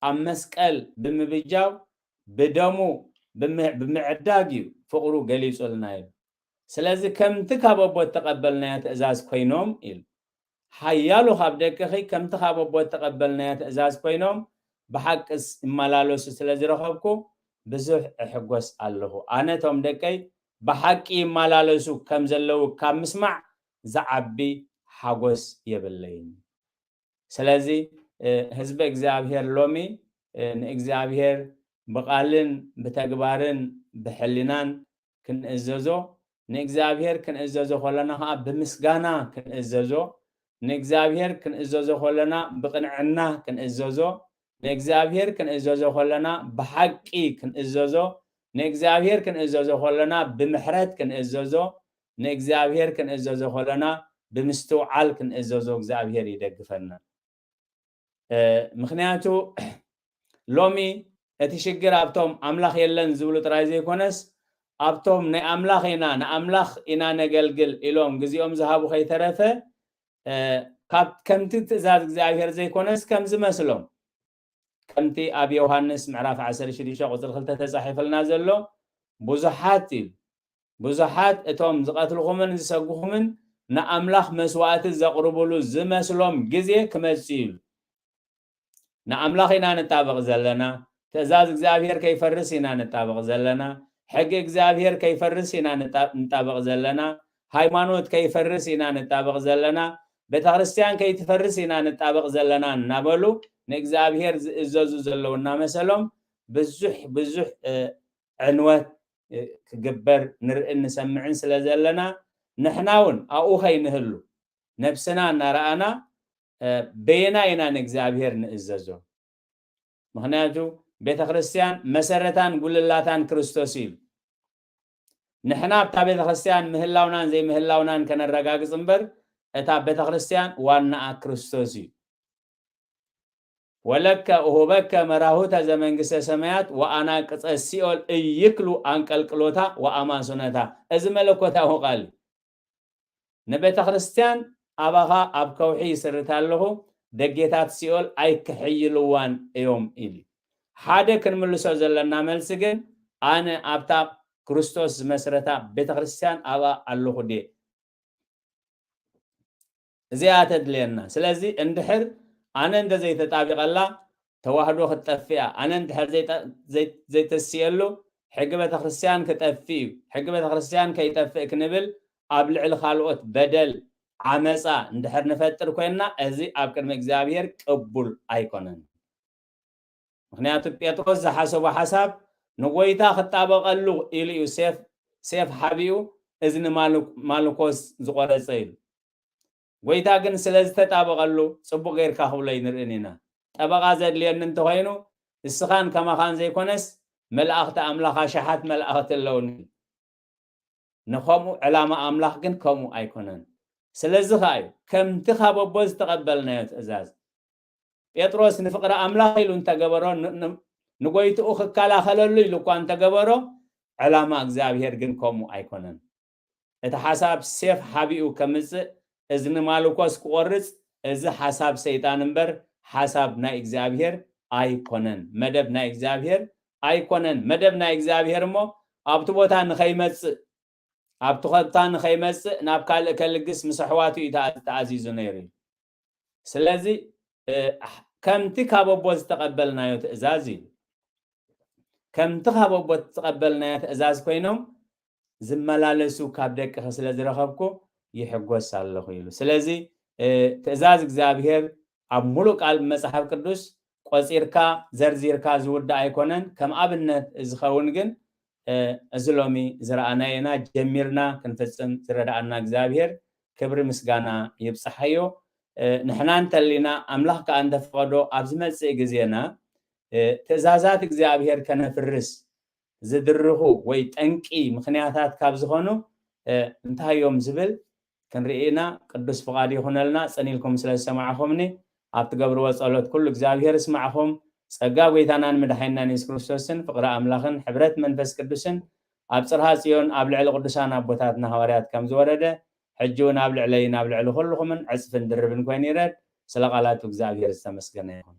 ኣብ መስቀል ብምብጃው ብደሙ ብም-፣ ብምዕዳግ እዩ ፍቕሩ ገሊጹልና እዩ። ስለዚ ከምቲ ካብ ኣቦ እተቐበልናዮ ትእዛዝ ኮይኖም ኢሉ። ሓያሎ ካብ ደቅኺ ከምቲ ካብ ኣቦ እተቐበልናዮ ትእዛዝ ኮይኖም ብሓቅስ ይመላለሱ ስለ ዝረኸብኩ ብዙሕ እሕጎስ ኣለኹ። ኣነ እቶም ደቀይ ብሓቂ ይመላለሱ ከም ዘለዉ ካብ ምስማዕ ዝዓቢ ሓጎስ የብለይን። ስለዚ፣ እ፣ ህዝቢ እግዚኣብሔር ሎሚ፣ እ፣ ንእግዚኣብሔር ብቓልን ብተግባርን ብሕሊናን ክንእዘዞ፣ ንእግዚኣብሔር ክንእዘዞ ከለና ኸዓ ብምስጋና ክንእዘዞ፣ ንእግዚኣብሔር ክንእዘዞ ከለና ብቕንዕና ክንእዘዞ፣ ንእግዚኣብሔር ክንእዘዞ ከለና ብሓቂ ክንእዘዞ፣ ንእግዚኣብሔር ክንእዘዞ ከለና ብምሕረት ክንእዘዞ፣ ንእግዚኣብሔር ክንእዘዞ ከለና ብምስትውዓል ክንእዘዞ እግዚኣብሔር ይደግፈና። እ፣ ምኽንያቱ ሎሚ እቲ ሽግር ኣብቶም ኣምላኽ የለን ዝብሉ ጥራይ ዘይኮነስ፣ ኣብቶም ናይ ኣምላኽ ኢና፣ ንኣምላኽ ኢና ነገልግል ኢሎም ግዜኦም ዝሃቡ ከይተረፈ፣ እ፣ ካብ ከምቲ ትእዛዝ እግዚኣብሔር ዘይኮነስ ከም ዝመስሎም፣ ከምቲ ኣብ ዮሃንስ ምዕራፍ ዓሰርተ ሽዱሽተ ቁጽሪ ክልተ ተጻሒፍልና ዘሎ፣ ብዙሓት ኢሉ፣ ብዙሓት እቶም ዝቐትልኹምን ዝሰጉኹምን ንኣምላኽ መስዋእቲ ዘቕርቡሉ ዝመስሎም ግዜ ክመጽእ ኢሉ። ንኣምላኽ ኢና ንጣበቕ ዘለና፣ ትእዛዝ እግዚኣብሔር ከይፈርስ ኢና ንጣበቕ ዘለና፣ ሕጊ እግዚኣብሔር ከይፈርስ ኢና ንጣ-፣ ንጣበቕ ዘለና፣ ሃይማኖት ከይፈርስ ኢና ንጣበቕ ዘለና፣ ቤተ ክርስቲያን ከይትፈርስ ኢና ንጣበቕ ዘለና እናበሉ ንእግዚኣብሔር ዝእዘዙ ዘለዉ እናመሰሎም ብዙሕ፣ ብዙሕ፣ እ፣ ዕንወት፣ እ፣ ክግበር ንርእን ንሰምዕን ስለ ዘለና፣ ንሕና እውን ኣብኡ ከይንህሉ ነብስና እናረኣና፣ እ፣ በየናይ ኢና ንእግዚኣብሔር ንእዘዞ? ምኽንያቱ ቤተ ክርስቲያን መሰረታን ጉልላታን ክርስቶስ እዩ። ንሕና ኣብታ ቤተ ክርስቲያን ምህላውናን ዘይምህላውናን ከነረጋግጽ እምበር፣ እታ ቤተ ክርስቲያን ዋናኣ ክርስቶስ እዩ። "ወለከ እሁበከ መራሁተ ዘመንግስተ ሰማያት ወአናቅጸ ሲኦል እይክሉ አንቀልቅሎታ ወአማሱነታ።" እዚ መለኮታዊ ቃል እዩ። ንቤተ ክርስቲያን ኣባኻ ኣብ ከውሒ ይስርታ ኣለኹ፣ ደጌታት ሲኦል ኣይክሕይልዋን እዮም ኢሉ። ሓደ ክንምልሶ ዘለና መልሲ ግን፣ ኣነ ኣብታ ክርስቶስ ዝመስረታ ቤተ ክርስቲያን ኣብኣ ኣለኹ ድየ? እዚኣ ተድልየና። ስለዚ እንድሕር ኣነ እንተ ዘይተጣቢቐላ ተዋህዶ ክትጠፍእ እያ፣ ኣነ እንድሕር ዘይጠ-፣ ዘይ-፣ ዘይተስየሉ ሕጊ ቤተክርስትያን ክጠፍእ እዩ፣ ሕጊ ቤተክርስትያን ከይጠፍእ ክንብል ኣብ ልዕሊ ካልኦት በደል፣ ዓመፃ እንድሕር ንፈጥር ኮይንና፣ እዚ ኣብ ቅድሚ እግዚኣብሔር ቅቡል ኣይኮነን። ምኽንያቱ ጴጥሮስ ዝሓሰቦ ሓሳብ ንጎይታ ክጣበቐሉ ኢሉ እዩ ሴፍ፣ ሴፍ ሓቢኡ እዝኒ ማሉ-፣ ማልኮስ ዝቆረጸ ኢሉ። ጎይታ ግን ስለ ዝተጣበቐሉ ጽቡቕ ጌርካ ክብሎ ኣይንርእን ኢና። ጠበቓ ዘድልየኒ እንተኾይኑ እስኻን ከማኻን ዘይኮነስ መላእኽቲ ኣምላኽ ኣሽሓት መላእኽቲ ኣለውኒ። ንኸምኡ ዕላማ ኣምላኽ ግን ከምኡ ኣይኮነን። ስለዚ ኸኣ እዩ ከምቲ ካብ ኣቦ ዝተቐበልናዮ ትእዛዝ ጴጥሮስ ንፍቕሪ ኣምላኽ ኢሉ እንተገበሮ፣ ን-፣ ን-፣ ንጎይትኡ ክከላኸለሉ ኢሉ እኳ እንተገበሮ፣ ዕላማ እግዚኣብሔር ግን ከምኡ ኣይኮነን። እቲ ሓሳብ ሴፍ ሓቢኡ ከምጽእ፣ እዝኒ ማልኮስ ክቖርጽ፣ እዚ ሓሳብ ሰይጣን እምበር ሓሳብ ናይ እግዚኣብሔር ኣይኮነን። መደብ ናይ እግዚኣብሔር ኣይኮነን። መደብ ናይ እግዚኣብሔር እሞ ኣብቲ ቦታ ንኸይመጽእ፣ ኣብቲ ቦታ ንኸይመጽእ፣ ናብ ካልእ ከልግስ ምስ ኣሕዋቱ እዩ ተኣ-፣ ተኣዚዙ ነይሩ እዩ። ስለዚ፣ እ፣ ከምቲ ካብ ኣቦ ዝተቐበልናዮ ትእዛዝ እዩ። ከምቲ ካብ ኣቦ ዝተቐበልናዮ ትእዛዝ ኮይኖም ዝመላለሱ ካብ ደቅኺ ስለ ዝረኸብኩ ይሕጎስ ኣለኹ ኢሉ። ስለዚ፣ እ፣ ትእዛዝ እግዚኣብሔር ኣብ ሙሉእ ቃል መጽሓፍ ቅዱስ ቆጺርካ ዘርዚርካ ዝውዳእ ኣይኮነን። ከም ኣብነት ዝኸውን ግን፣ እ፣ እዚ ሎሚ ዝረኣናዮ ኢና፣ ጀሚርና ክንፍጽም ዝረዳኣና እግዚኣብሔር ክብሪ ምስጋና ይብጽሓዮ። እ፣ ንሕና እንተሊና፣ ኣምላኽ ከኣ እንተፈቐዶ፣ ኣብ ዝመጽእ ግዜና፣ እ፣ ትእዛዛት እግዚኣብሔር ከነፍርስ ዝድርኹ ወይ ጠንቂ ምኽንያታት ካብ ዝኾኑ፣ እ፣ እንታይ እዮም ዝብል ክንርኢ ኢና። ቅዱስ ፍቓድ ይኹነልና። ጽን ኢልኩም ስለ ዝሰማዕኹምኒ፣ ኣብ ትገብርዎ ጸሎት ኩሉ እግዚኣብሔር ይስማዕኹም። ጸጋ ጐይታናን መድሓኒናን የሱስ ክርስቶስን ፍቕሪ ኣምላኽን ሕብረት መንፈስ ቅዱስን ኣብ ጽርሃ ጽዮን ኣብ ልዕሊ ቅዱሳን ኣቦታትና ሃዋርያት ከም ዝወረደ፣ ሕጂ እውን ኣብ ልዕለይን ኣብ ልዕሊ ኩልኹምን ዕጽፍን ድርብን ኮይኑ ይረድ። ስለ ቃላቱ እግዚኣብሔር ዝተመስገነ ይኹን።